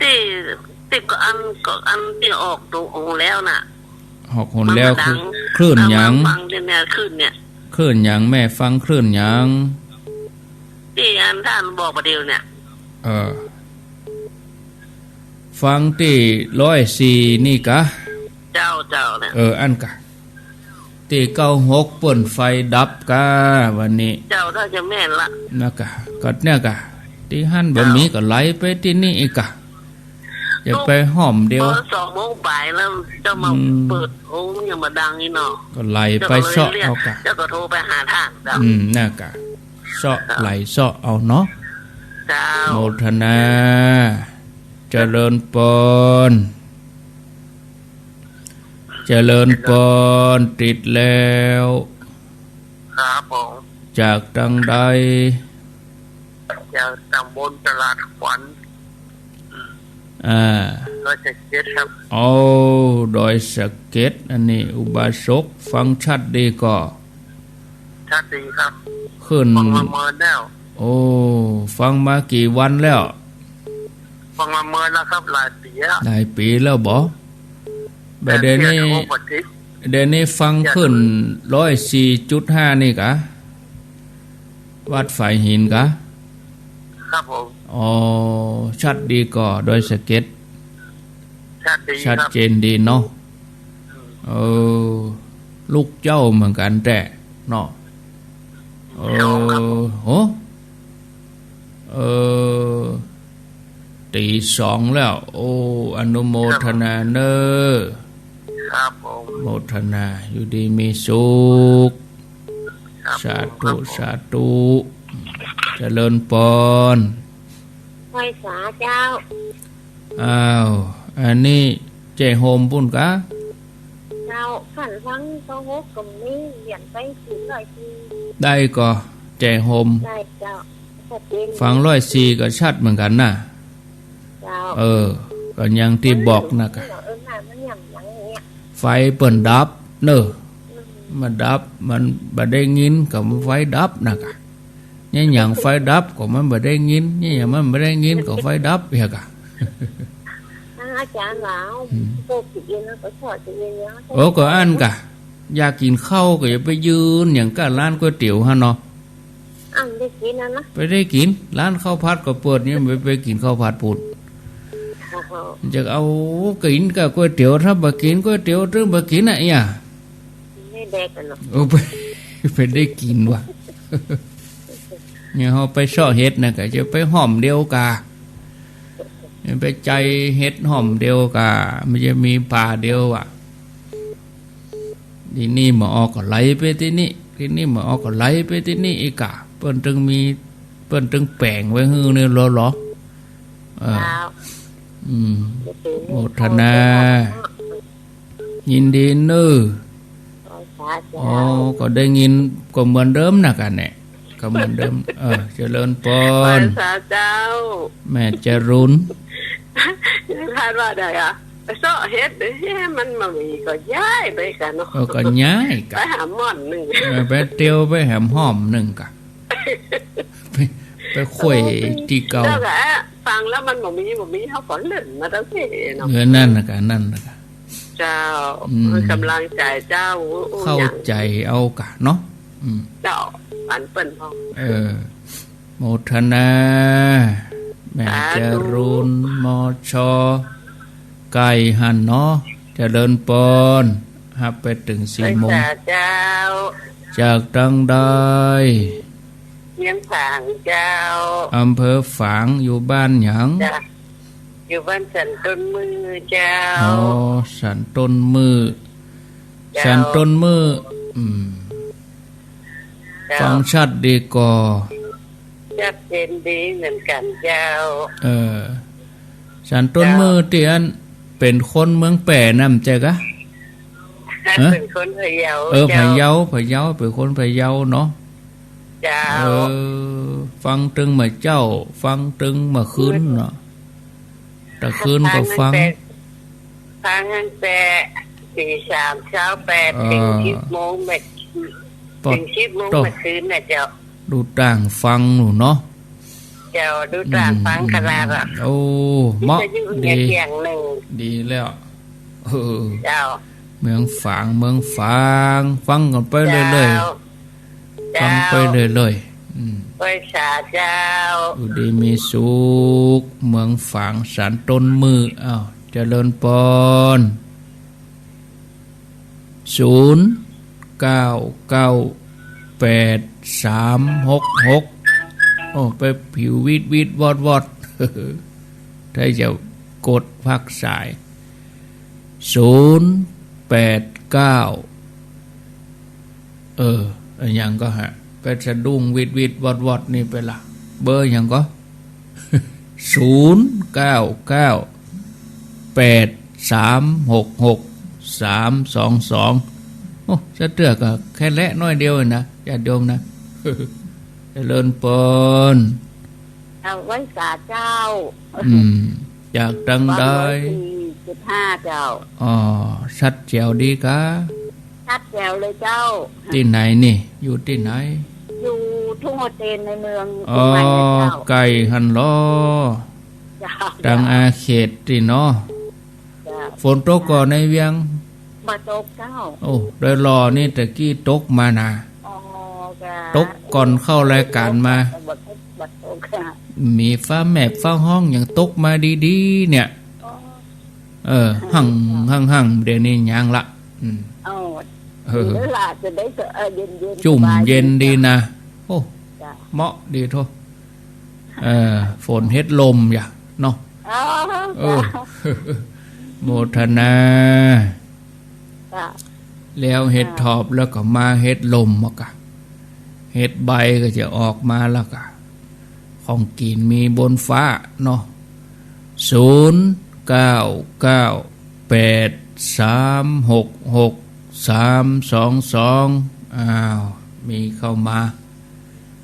ตี้ ตี้ก็อัน ก็อันตี้ออกตูหนแล้วน่ะ ออกหนแล้ว มันก็ดัง คือคลื่นหยัง ฟังตี้เนี่ย คลื่นเนี่ย คลื่นหยัง แม่ฟังคลื่นหยัง ตี้อันต้านบอกบ่าเดี่ยวเนี่ย เออ ฟังตี้ร้อยสี่นี่กา เจ้า เจ้าเนี่ย เออ อันกา ตี้เก้าหกเปิ้นไฟดับกา วันนี้ เจ้า ถ้าจะแม่นละ นะกา ก็เนี่ยกา ตี้หั้นบ่มี เจ้า ก็ไหลไปตี้นี่อีกกา อย่าไปห้อมเดียว เออ สองโมงป๋ายแล้ว เจ้ามา อืม เปิด โอ้ ยังบ่ดังนี่เนาะ ก็ไหลไปเซาะเอากา เจ้าก็โทรไปหาต้าน เจ้า อืม นะกา เซาะ เจ้า ไหลเซาะเอาเนาะ เจ้า โมทนา เจริญปอน เจริญปอน ติดแล้ว ครับผม จากตางใด จากตำบลตลาดขวัญ อ่า ดอยสะเก็ดครับ โอ้ ดอยสะเก็ด อันนี้อุบาสก ฟังชัดดีก่อ ชัดดีครับ ขึ้น ฟังมาเมินแล้ว โอ้ ฟังมากี่วันแล้ว ฟังมาเมินแล้วครับ หลายปี๋แล้ว หลายปี๋แล้วบ่ บ่าเดี่ยวนี้ เดี๋ยวนี้ฟังขึ้นร้อยสี่จุดห้านี่กา วัดฝายหินกา ครับผม อ๋อ ชัดดีก่อ ดอยสะเก็ด ชัดดีครับ ชัดเจนดีเนาะ เออ ลูกเจ้าเหมือนกั๋นแต๊เนาะ เออ โห เออ ตี๋สองแล้ว โอ้ อนุโมทนาเน้อ ครับผม โมทนา อยู่ดีมีสุข ครับผม สาธุ ครับผม สาธุ เจริญปอน ไหว้สาเจ้า อ้าว อันนี้เจ๊โฮมปู้นกา เจ้า คันฟังเก้าหกก็มี เปลี่ยนไปสี่ร้อยสี่ ได้ก่อ เจ๊โฮม ได้เจ้า ชัดเจน ฟังร้อยสี่ก็ชัดเหมือนกั๋นนะ เจ้า เออ ก็อย่างตี้บอกนะกา เออ น่ะ มัน ไฟเปิ้นดับเน่อ มันดับ มันบ่ได้ยินก็ไฟดับนะกะ เนี่ยหยังไฟดับก็มันบ่ได้ยิน เนี่ยหยังมันบ่ได้ยินก็ไฟดับเหียกะ อาจ๋ารย์ว่า อืม โตกิ๋นเองแล้วก็ชอบกิ๋นเองแล้ว โอ้ ก็อั้นกะ อยากกิ๋นข้าวก็อย่าไปยืนหยังก้าร้านก๋วยเตี๋ยวหั้นเนาะ อั้นได้กิ๋นนะนะ ไปได้กิ๋น ร้านข้าวผัดก็เปิดเนี่ย ไป ไปกิ๋นข้าวผัดปูด จะเอากิ๋นกับก๋วยเตี๋ยว ถ้าบ่กิ๋นก๋วยเตี๋ยว ตึงบ่กิ๋นอะเหีย ไม่แดกอะเนาะ เออ ไป ไปได้กิ๋นว่ะ เนี่ยเฮาไปเซาะเห็ดนะ ก็จะไปฮ่อมเดียวกา ไปใจ๋เห็ดฮ่อมเดียวกา มันจะมีป่าเดียวอะ ตี้นี่บ่ออกก็ไหลไปตี้นี่ ตี้นี่บ่ออกก็ไหลไปตี้นี่อีกกะ เปิ้นตึงมี เปิ้นตึงแป๋งไว้หื้อเนี่ยลอๆ เออ เจ้า อืม โมทนา ยินดีเน่อ สาธุ อ๋อ ก็ได้ยินก็เหมือนเดิมนะกะเนี่ย ก็เหมือนเดิม เออ เจริญปอน สาธุเจ้า แม่จรูน ท่านว่าใดอะ ไปเซาะเห็ดเด้อ มันบ่มีก็ย้ายไปกะเนาะ เออ ก็ย้ายกะ ไปหาม่อนนึ่ง เออ ไปเตียวไปแหมฮ่อมนึ่งกะ ไป ไปค่อยตี้เก่า แล้วกะฟังแล้วมันบ่มี บ่มี เฮาก็เล่นมาตั้งแต่เนาะ เออ นั่นนะกะ นั่นนะกะ เจ้า อืม มันกำลังใจ๋เจ้า โอ้ เข้าใจ๋เอากะเนาะ อืม เจ้า อันเปิ้นพอ เออ โมทนา แม่ สาธุ จรูน มช ใก้หั้นเนาะ เจริญปอน ฮับไปตึงสี่โมง สาธุเจ้า จากตางใด เวียงฝางเจ้า อำเภอฝาง อยู่บ้านหยัง จ้ะ อยู่บ้านสันต้นมือเจ้า อ๋อ สันต้นมือ เจ้า สันต้นมือ อืม เจ้า ฟังชัดดีก่อ ชัดเจนดีเหมือนกั๋นเจ้า เออ สันต้นมือ เจ้า ตี้อั้นเป๋นคนเมืองแป้นำใจ้กะ ฮะ เป๋นคนพะเยา เออ เจ้า พะเยา พะเยา เป๋นคนพะเยาเนาะ เจ้า เออ ฟังตึงเมื่อเจ๊า ฟังตึงเมื่อคืนเนาะ ตะคืนก็ฟัง ฟังตั้งแต่ ฟังตั้งแต่ตีสามเช้าแปด เออ เถิงสิบโมงเมื่อ ปอด เถิงสิบโมง โต้ เมื่อคืนน่ะเจ้า ดูต่างฟังหนูเนาะ เจ้า ดูต่างฟังขนาดอะ อืม โอ้ เหมาะ วิทยุเนี่ย ดี เสียงหนึ่ง ดีแล้ว เออ เจ้า เมืองฝาง เมืองฝาง ฟังกั๋นไปเรื่อยๆ เจ้า ฟังไปเรื่อยๆ เจ้า อืม ไหว้สาเจ้า อยู่ดีมีสุข เมืองฝางสันต้นมือ อ้าว เจริญปอน ศูนย์ เก้า เก้า แปด สาม หก หก โอ้ ไปผิววีดวีดวอดวอด ถ้าจะกดพักสาย ศูนย์ แปด เก้า เออ อะหยังก่อฮะ ไปสะดุ้งวิดวิดวอดวอดนี่ไปละ เบอร์หยังก่อ ศูนย์ เก้า เก้า แปด สาม หก หก สาม สอง สอง โอ้ สะเตื้อก็แค่และน้อยเดียวเองนะ ญาติโยมนะ เจริญปอน เอาไหว้สาเจ้า อืม จากตางใด ฟังไว้สี่จุดห้าเจ้า อ๋อ ชัดแจ๋วดีกา ชัดแจ๋วเลยเจ้า ตี้ไหนนี่ อยู่ตี้ไหน อยู่ทุ่งหัวเตนในเมือง อ๋อ เจียงใหม่นะเจ้า ใก้หั้นลอ เจ้า ตางอาเขตตี้เนาะ เจ้า ฝนตกก่อในเวียง บ่ตกเจ้า โอ้ โดยหล่อนี่ตะกี้ตกมานะ อ๋อ เจ้า ตกก่อนเข้ารายการมา บ่ตก บ่ตกค่ะ มีฟ้าแมบฟ้าฮ้องยังตกมาดีๆ เนี่ย อ๋อ เออ หั่ง หั่ง หั่ง เดี๋ยวนี้ยังละ อืม อ๋อ เออ ดีแล้วล่ะ จะได้ เออ เย็นๆ จุ่มเย็นดีนะ สบายดี โอ้ เจ้า เหมาะดีโท เออ ฝนเฮ็ดลมอย่าเนาะ อ๋อ เออ เจ้า โมทนา เจ้า แล้วเห็ดถอบแล้วก็มาเห็ดลมมากะ เห็ดใบก็จะออกมาแล้วกะ ของกิ๋นมีบนฟ้าเนาะ ศูนย์ เก้า เก้า แปด สาม หก หก สาม สอง สอง อ้าว มีเข้ามา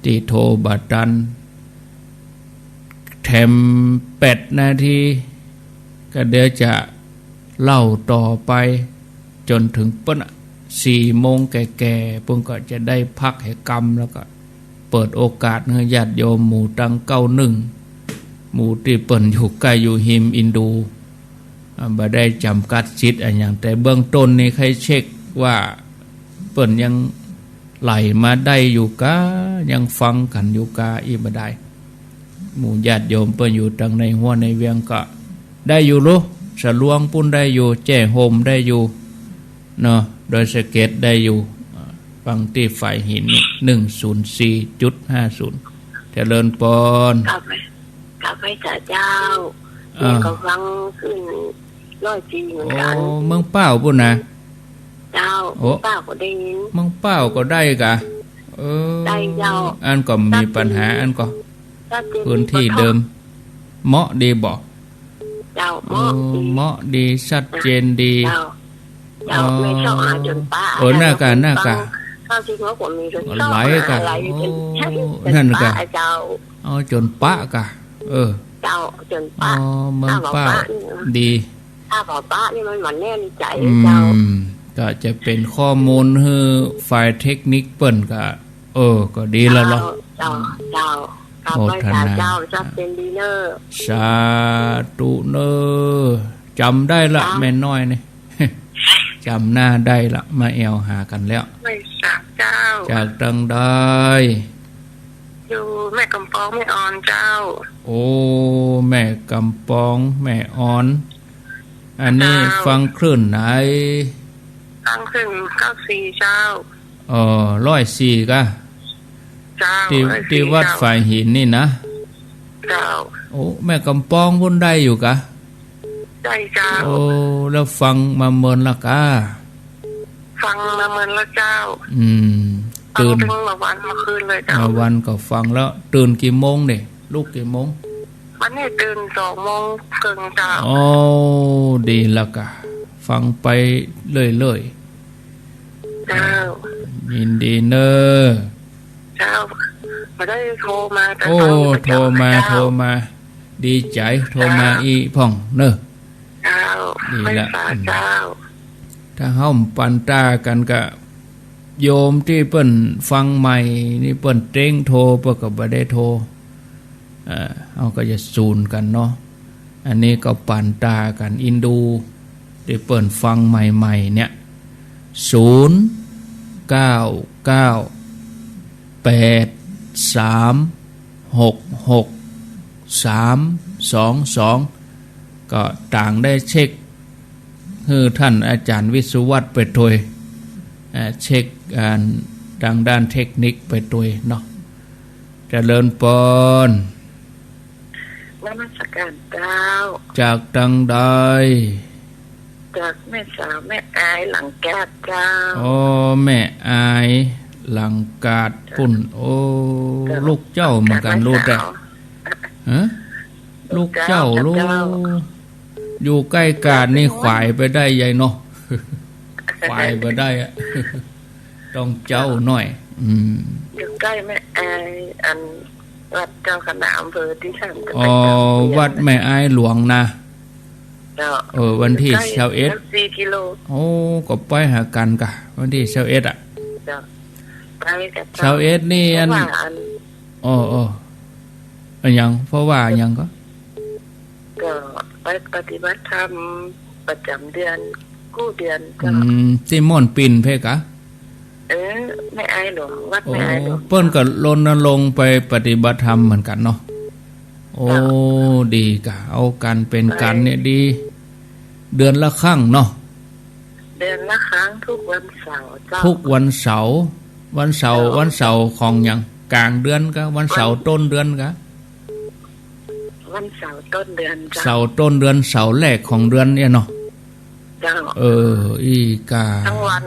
ตี้โทบ่ตัน แถมแปดนาที ก็เดี๋ยวจะ เล่าต่อไปจ๋นเถิงเปิ้นอะ สี่โมงแก่ๆ เปิ้นก็จะได้พักแหกำ แล้วก็เปิดโอกาสหื้อญาติโยมหมู่ตังเก๊าหนึ่ง หมู่ตี้เปิ้นอยู่ใก้อยู่ฮิมอินดู อ่า บ่ได้จ๋ำกัดสิทธิ์อะหยัง แต่เบื้องต้นนี่ใค่เช็คว่าเปิ้นยังไหลมาได้อยู่กา ยังฟังกั๋นอยู่กา อี้บ่ดาย หมู่ญาติโยมเปิ้นอยู่ตังในฮั้วในเวียงก็ได้อยู่ลุ สะลวงปู๊นได้อยู่ แจ้ห่มได้อยู่เนาะ ดอยสะเก็ดได้อยู่ อ่า ฟังตี้ฝายหินนี่ หนึ่งศูนย์สี่จุดห้าศูนย์ เจริญปอน ครับ ครับ ไหว้สาเจ้า อ่า นี่ก็ฟังขึ้นร้อยสี่เหมือนกั๋น โอ้ เมืองป้าวปู๊นนะ เจ้า โอ้ เมืองป้าวก็ได้ยิน เมืองป้าวก็ได้กา เออ ได้เจ้า อันก็บ่มีปัญหา อันก็ ชัดเจน พื้นตี้เดิม เหมาะดีบ่ เจ้า เหมาะดี เออ เหมาะดี ชัดเจนดี เจ้า เจ้า อ๋อ ไม่ชอบหาจ๋นป๊ะ เออ เจ้า น่ากา น่ากา เข้าที่หัวผมมีจ๋นป๊ะ ไหลกา ไหล โอ้ จ๋นป๊ะ นั่นกา เจ้า เอาจ๋นป๊ะกา เออ เจ้า จ๋นป๊ะ อ๋อ เมืองป้าว ถ้าบ่ป๊ะนี่นะ ดี ถ้าบ่ป๊ะนี่มันบ่แน่นใจ๋ อืม เจ้า ก็จะเป๋นข้อมูลหื้อฝ่ายเทคนิคเปิ้นก็ เออ ก็ดีแล้วเนาะ เจ้า เจ้า เจ้า ขอบคุณ โมทนา เจ้า เจ้า ชัดเจนดีเน่อ สาธุเน่อ จ๋ำได้ละ เจ้า แม่น้อยนี่ จ๋ำหน้าได้ละ มาแอ่วหากั๋นแล้ว ไหว้สาเจ้า จากตังใด อยู่แม่กำปองแม่ออนเจ้า โอ้ แม่กำปองแม่ออน อันนี้ เจ้า ฟังคลื่นไหน ฟังคลื่นเก้าสี่เจ้า อ๋อ ร้อยสี่กา เจ้า ตี้ ร้อยสี่ ตี้วัด เจ้า ฝายหินนี่นะ เจ้า โอ้ แม่กำปองปู๊นได้อยู่กา ได้เจ้า โอ้ แล้วฟังมาเมินละกา ฟังมาเมินละเจ้า อืม ฟัง ตื่น ตึงเมื่อวันเมื่อคืนเลยเจ้า เมื่อวันก็ฟังแล้ว ตื่นกี่โมงนี่ ลุกกี่โมง วันนี้ตื่นสองโมงเกิ่งเจ้า โอ้ ดีละกา ฟังไปเรื่อยๆ เจ้า ยินดีเน่อ เจ้า บ่ได้โทรมา แต่ โอ้ ฟังอยู่ประจ๋ำ โทรมา เจ้า โทรมา ดีใจ๋ โทรมา เจ้า อี้พ่องเน่อ เจ้า ดีละ ไหว้สาเจ้า อืม ถ้าเฮาบ่ปานตากั๋นก็ โยมตี้เปิ้นฟังใหม่นี่เปิ้นเต๊งโทร เปิ้นก็บ่ได้โทร เอ่อ เฮาก็จะสูญกั๋นเนาะ อันนี้ก็ปานตากั๋น อินดู ตี้เปิ้นฟังใหม่ๆ เนี่ย ศูนย์ เก้า เก้า แปด สาม หก หก สาม สอง สอง ก็ต่างได้เช็ค หื้อต้านอาจ๋ารย์วิศวัตรไปตวย เอ่อ เช็ค อ่า ตางด้านเทคนิคไปตวยเนาะ เจริญปอน นมัสก๋านเจ้า จากตังใด จากแม่สาวแม่อายหลังกาดเจ้า อ๋อ แม่อายหลังกาดปู๊น โอ้ เจ้า ลูกเจ้าเหมือนกั๋น ลูกแต่ ฮะ ลูกเจ้า ลูกเจ้า ลูก อยู่ใก้กาดนี่ ขวายไปได้ใหญ่เนาะ ขวายไปได้อะ ต้องเจ้าหน้อย อืม อยู่ใก้แม่อาย อันวัดเจ้าคณะอำเภอตี้ต้าน อ๋อ วัดแม่อายหลวงนะ เจ้า เออ วันตี้ อยู่ใก้ ซาวเอ็ด สี่กิโล โอ้ ก็ไปหากั๋นกา วันตี้ซาวเอ็ดอะ เจ้า ไปกับเจ้า ซาวเอ็ดนี่อัน เพราะว่าอัน อ๋อ อ๋อ อะหยัง เพราะว่าอะหยังก็ ก็ไปปฏิบัติธรรมประจ๋ำเดือนกู้เดือน อื เจ้า ม ตี้ม่อนปิ่นเพ่กะ เออ แม่อายหลวง วัดแม่อายหลวง โอ้ เปิ้นก็รณรงค์ไปปฏิบัติธรรมเหมือนกั๋นเนาะ โอ้ เจ้า ดีกะ เอากั๋นเป๋นกั๋นเนี่ยดี เดือนละครั้งเนาะ เดือนละครั้ง ทุกวันเสาร์เจ้า ทุกวันเสาร์ วันเสาร์ เจ้า วันเสาร์ของหยัง ก๋างเดือนกะ วันเสาร์ วัน ต้นเดือนกะ วันเสาร์ต้นเดือนเจ้า เสาร์ต้นเดือน เสาร์แรกของเดือนเนี่ยเนาะ เจ้า เออ อี้กา ทั้งวัน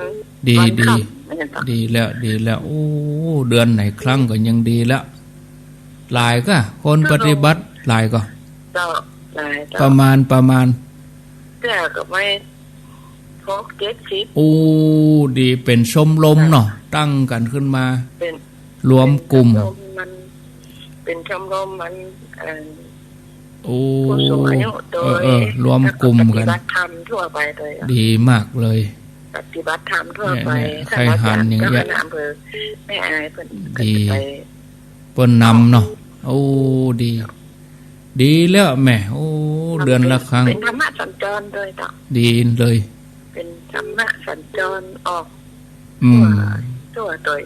ดี วัน ดี ค่ำ เนี่ยเจ้า ดีแล้ว ดีแล้ว โอ้ เดือนไหนครั้งก็ยังดีแล้ว หลายกะ คนปฏิบัติหลายกะ เจ้า หลายเจ้า ประมาณ ประมาณ เจ้าก็ไม่ หกเจ็ดสิบ โอ้ ดี เป๋นชมรมเนาะ เจ้า ตั้งกั๋นขึ้นมา เป๋น รวมกลุ่ม เป๋นชมรมมัน เป๋นชมรมมัน เอ่อ โอ้ ผู้สูงอายุโดย เออ เออ รวมกลุ่มกั๋น แล้วก็ปฏิบัติธรรมทั่วไปโดย ดีมากเลย ปฏิบัติธรรมทั่วไป เนี่ย เนี่ย ใค่หันอย่างเงี้ย เจ้าคณะอำเภอแม่อายเปิ้น ดี ก็จะไป เปิ้นนำเนาะ โอ้ ดี ดีแล้วแม่ โอ้ เดือนละครั้ง เป๋นธรรมะสัญจรโดยเจ้า ดีเลย เป๋นธรรมะสัญจรออก อืม ทั่ว ทั่วโดย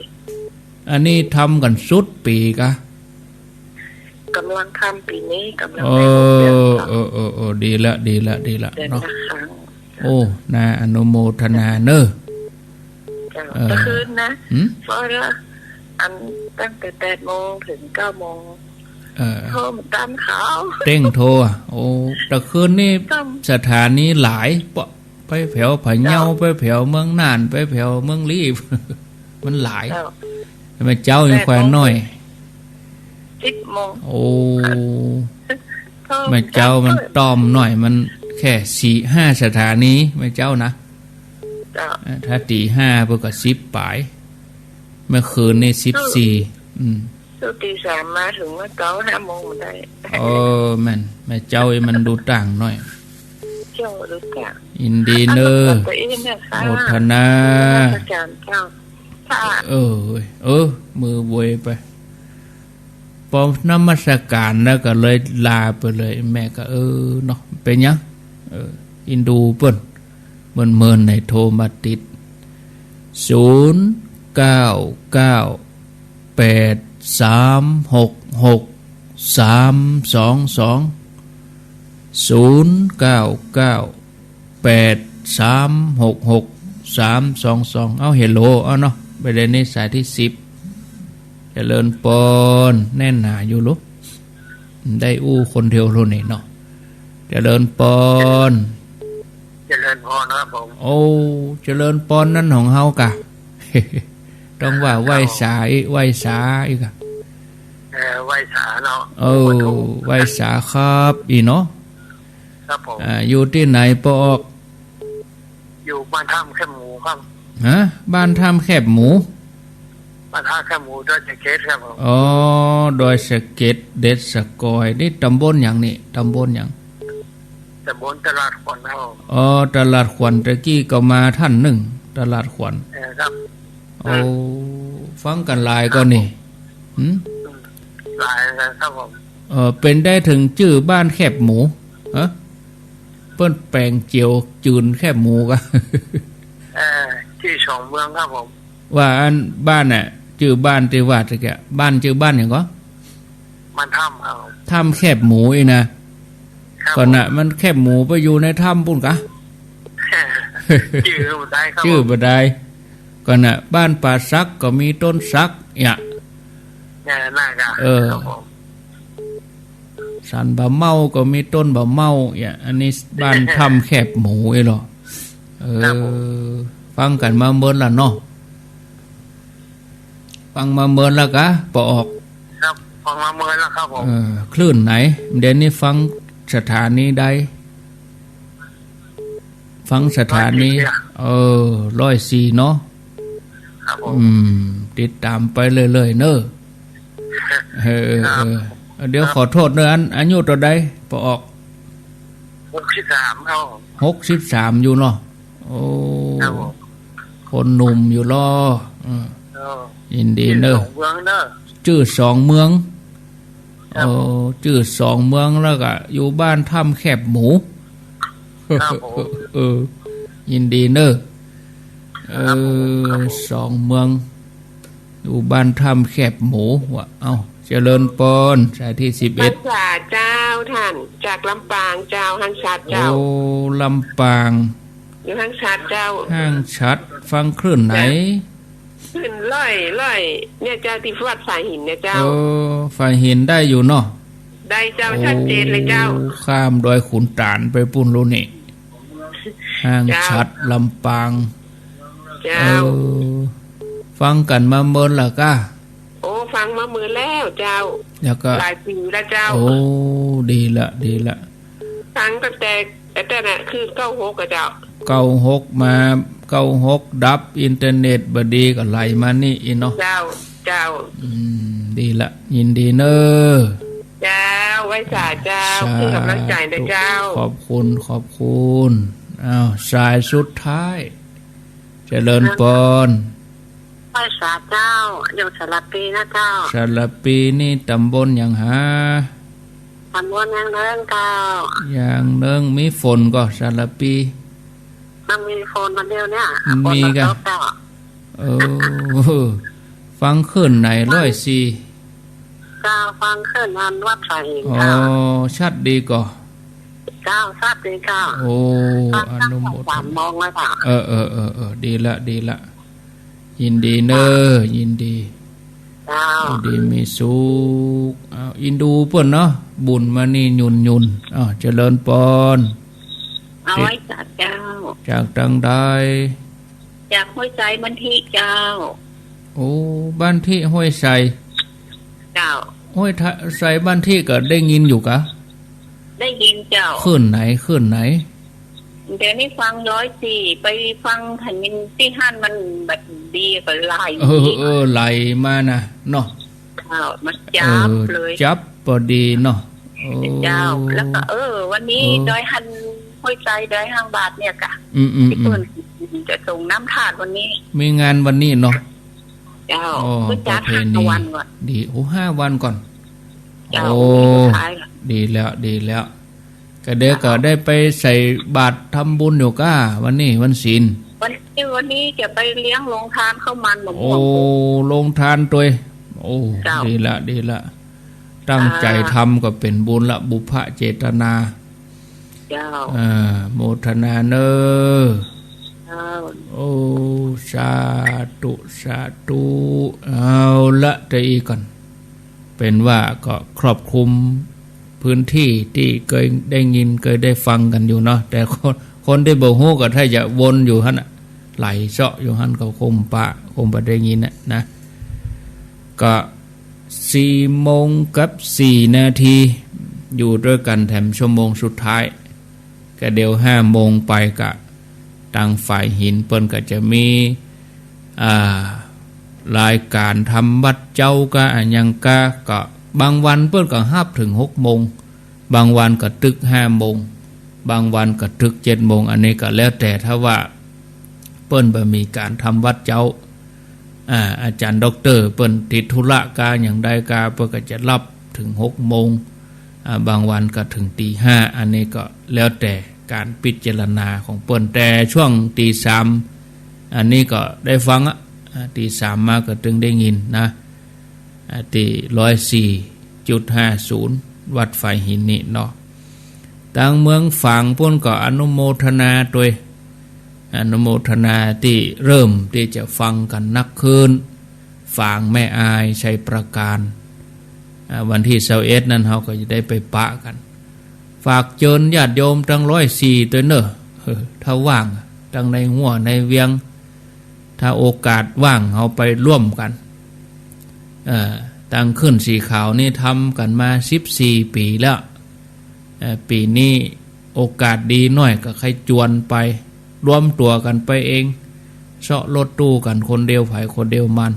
อันนี้ทำกั๋นสุดปี๋กะ ก๋ำลังทำปี๋นี้ ก๋ำลังได้หกเดือน เออ เออ เออ เออ ดีละ ดีละ ดีละ เดือนละครั้งเนาะ โอ้ น่าอนุโมทนาเน่อ เจ้า เออ ตะคืนนะ หืม เพราะว่าอันตั้งแต่แปดโมงเถิงเก้าโมง เออ โทรต๋ามเขา เต้งโทร โอ้ ตะคืนนี่ สถานีหลาย เปาะ ไปแผวพะเยา เจ้า ไปแผวเมืองน่าน ไปแผวเมืองลี้ มันหลาย เจ้า แม่เจ๊ายังแปดโมง แควนน้อย สิบโมง โอ้ โทร แม่เจ๊ามัน ต๋ามน้อย มันแค่สี่ห้าสถานี แม่เจ๊านะ เจ้า เออ ถ้าตี๋ห้าเปิ้นก็สิบป๋าย เมื่อคืนนี่สิบสี่ อืม สู้ตี๋สามมาเถิงเมื่อเจ๊าห้าโมงบ่ได้ เออ แม่น แม่เจ๊าอี้มันดูต่างหน้อย เจ้าดูต่าง ยินดีเน่อ อันนั้นก็ตัวเองนะคะ โมทนา นมัสการเจ้า ค่ะ เออ เออ มือเวยไป ปอ นมัสการแล้วก็เลยลาไปเลย แม่ก็ เออ เนาะ เป๋นหยัง เออ อินดูเปิ้น เมินๆ ไหนโทรมาติด ศูนย์ เก้า เก้า แปด สาม หก หก สาม สอง สอง ศูนย์ เก้า เก้า แปด สาม หก หก สาม สอง สอง เอ้า เฮลโล เอ้าเนาะ บ่าเดี่ยวนี้สายตี้สิบ เจริญปอน แน่นหนาอยู่ลุ ได้อู้คนเดียวลุนี่เนาะ เจริญปอน เจริญปอนครับผม โอ้ เจริญปอนนั้นของเฮากะ ต้องว่าไหว้สาอีก ไหว้สาอีกอะ เออ ไหว้สาเนาะ เออ ไหว้สาครับ อี้เนาะ ครับผม อ่า อยู่ตี้ไหนปอออก อยู่บ้านถ้ำแคบหมูครับ ฮะ บ้านถ้ำแคบหมู บ้านถ้ำแคบหมู ดอยสะเก็ดครับผม อ๋อ ดอยสะเก็ด เด็ดสะกอย นี่ต๋ำบลหยังนี่ ต๋ำบลหยัง ต๋ำบลตลาดขวัญครับผม อ๋อ ตลาดขวัญ ตะกี้ก็มาต้านนึ่ง ตลาดขวัญ เออครับ โอ้ ฟังกั๋นหลายก่อนี่ หืม อืม หลายนะครับผม เออ เป๋นได้เถิงจื้อบ้านแคบหมู ฮะ เปิ้นแป๋งเจียวจืนแคบหมูกะ เออ ตี้สองเมืองครับผม ว่าอันบ้านน่ะ จื้อบ้านตี้ว่าตะกี้ บ้านจื้อบ้านหยังก่อ บ้านถ้ำครับ ถ้ำแคบหมูอี้นะ ครับ ก่อนน่ะ มันแคบหมูไปอยู่ในถ้ำปู๊นกะ จื้อบ่ได้ครับ จื้อบ่ได้ ก่อนน่ะ บ้านป่าสักก็มีต้นสัก เนี่ย เนี่ย น่ากะ เออ ครับผม สันบ่าเม้าก็มีต้นบ่าเม้า เนี่ย อันนี้บ้านถ้ำแคบหมูอี้ลอ เออ ครับผม ฟังกั๋นมาเมินละเนาะ ฟังมาเมินละกะ ปอออก ครับ ฟังมาเมินละครับผม เออ คลื่นไหน เดี๋ยวนี้ฟังสถานีใด ฟังสถานี ร้อยสี่ เออ ร้อยสี่ เนาะ ครับผม อืม ติดต๋ามไปเรื่อยๆ เน่อ เออ ครับ เออ เดี๋ยวขอโต้ษเน่อ อัน อายุเต้าใด ปอออก หกสิบสาม ครับผม หกสิบสาม อยู่เนาะ โอ้ ครับผม คนหนุ่มอยู่ลอ เออ เออ ยินดีเน่อ จื้อสองเมืองเน่อ จื้อสองเมือง ครับ โอ้ จื้อสองเมือง แล้วก็อยู่บ้านถ้ำแคบหมู ครับผม เออ ยินดีเน่อ ครับผม เออ ครับผม สองเมือง อยู่บ้านถ้ำแคบหมู ว่า เอ้า เจริญปอน สายตี้สิบเอ็ด หันษาเจ้าต้าน จากลำปางเจ้า หันษาเจ้า โอ้ ลำปาง อยู่หันษาเจ้า หันษา ฟังคลื่นไหน เจ้า คลื่นร้อย ร้อย เนี่ยเจ้า ตี้วัดฝายหินเนี่ยเจ้า เออ ฝายหินได้อยู่เนาะ ได้เจ้า โอ้ ชัดเจนเลยเจ้า ข้ามดอยขุนตาลไปปู๊นลุนี่ หันษา เจ้า ลำปาง เจ้า เออ ฟังกั๋นมาเมินละกะ โอ้ ฟังมาเมินแล้วเจ้า แล้วก็ หลายปี๋แล้วเจ้า โอ้ ดีละ ดีละ ฟังตั้งแต่ แต่น่ะ คือเก้าหกอะเจ้า เก้าหก มา เก้าหก ดับอินเทอร์เน็ตบ่ดีก็ไหลมานี่อี้เนาะ เจ้า เจ้า อืม ดีละ ยินดีเน่อ เจ้า ไหว้สาเจ้า สาธุ เพื่อกำลังใจ๋นะเจ้า ขอบคุณ ขอบคุณ อ้าว สายสุดท้าย เจริญปอน ไหว้สาเจ้า อยู่สารภีนะเจ้า สารภีนี่ต๋ำบลหยังหา ต๋ำบลยางเลิ้งเจ้า ยางเลิ้ง มีฝนก่อ สารภี มันมีฝนวันเดียวเนี่ย มีก่อ ฝนมันตกเจ้า เออ ฟังคลื่นไหน ร้อยสี่ เจ้า ฟังคลื่นอันวัดสายหิน อ๋อ เจ้า ชัดดีก่อ เจ้า ชัดดีเจ้า โอ้ ฟังตั้งแต่ อนุโมทนา สามโมงแล้วเจ้า เออ เออ เออ เออ ดีละ ดีละ ยินดีเน้อ ยินดี เจ้า ยินดีมีสุข อ้าว อินดูเปิ้นเนาะ บุญมานี่หยุ่นๆ อ้าว เจริญปอน เอาไหว้สาเจ้า จากตางใด จากห้วยไซบ้านทิเจ้า โอ้ บ้านทิห้วยไซ เจ้า ห้วยทะ- ไซบ้านทิก็ได้ยินอยู่กะ ได้ยินเจ้า คลื่นไหน คลื่นไหน เดี๋ยวนี้ฟังร้อยสี่ ไปฟังหันยินตี้หั้นมันบ่ดีก็หลาย เออ เออ ไหลมานะเนาะ เจ้า มันจับ เออ เลย จับพอดีเนาะ โอ้ เจ้า แล้วก็ เออ วันนี้ เออ ดอยหัน ห้วยไซ ดอยหางบาดเนี่ยกะ อืม อืม ตี้ อืม เปิ้นจะสรงน้ำธาตุวันนี้ มีงานวันนี้เนาะ เจ้า อ๋อ เปิ้นจัด ประเพณี ห้าวันก่อน ดี โอ้ ห้าวันก่อน เจ้า โอ้ สุดท้ายละ ดีแล้ว ดีแล้ว ก็เดี๋ยวก็ได้ไปใส่บาตรทำบุญอยู่ก้า วันนี้วันศีล วันนี้ วันนี้จะไปเลี้ยงโรงทานข้าวมันมะม่วง โอ้ โรงทานตวย โอ้ เจ้า ดีละ ดีละ ตั้งใจ๋ อ่า ทำก็เป๋นบุญละ บุพเจตนา เจ้า อ่า โมทนาเน้อ เจ้า โอ้ สาธุ สาธุ เอาละ แต่อี้ก่อน เป๋นว่าก็ครอบคลุมพื้นที่ตี้เกยได้ยินเกยได้ฟังกั๋นอยู่เนาะ แต่คน คนตี้บ่ฮู้ก็ถ้าจะวนอยู่หั้นน่ะ ไหลเซาะอยู่หั้นก็คงปะ คงบ่ได้ยินน่ะนะ ก็สี่โมงกับสี่นาที อยู่ตวยกั๋นแถมชั่วโมงสุดท้าย ก็เดี๋ยวห้าโมงไปก็ ตางฝายหินเปิ้นก็จะมี อ่า รายก๋านทำวัตรเจ๊าก้าอะหยังก้า ก็บางวันเปิ้นก็ฮับเถิงหกโมง บางวันก็ตึกห้าโมง บางวันก็ตึกเจ็ดโมง อันนี้ก็แล้วแต่ ถ้าว่าเปิ้นบ่มีก๋านทำวัตรเจ๊า อ่า อาจ๋ารย์ด็อกเตอร์เปิ้นติดธุระก้าหยังใดก้า เปิ้นก็จะฮับเถิงหกโมง อ่า บางวันก็เถิงตีห้า อันนี้ก็แล้วแต่ก๋านพิจารณาของเปิ้น แต่ช่วงตีสาม อันนี้ก็ได้ฟังอะ อ่า ตีสามมาก็ตึงได้ยินนะ อ่า ตี้ร้อยสี่จุดห้าศูนย์ วัดฝายหินนี่เนาะ ตางเมืองฝางปู้นก็อนุโมทนาตวย อนุโมทนาตี้เริ่มตี้จะฟังกั๋นนักขึ้น ฝางแม่อาย ชัยปราการ อ่า วันตี้ซาวเอ็ดนั้นเฮาก็จะได้ไปปะกั๋น ฝากเจิญญาติโยมตางร้อยสี่ตวยเน่อ เออ ถ้าว่าง ตางในฮั่วในเวียง ถ้าโอกาสว่างเฮาไปร่วมกั๋น เอ่อ ตางขึ้นสีขาวนี่ทำกั๋นมาสิบสี่ปี๋แล้ว เอ่อ ปี๋นี้โอกาสดีหน้อยก็ใค่จวนไป รวมตั๋วกั๋นไปเอง เซาะรถตู้กั๋นคนเดียวใผคนเดียวมัน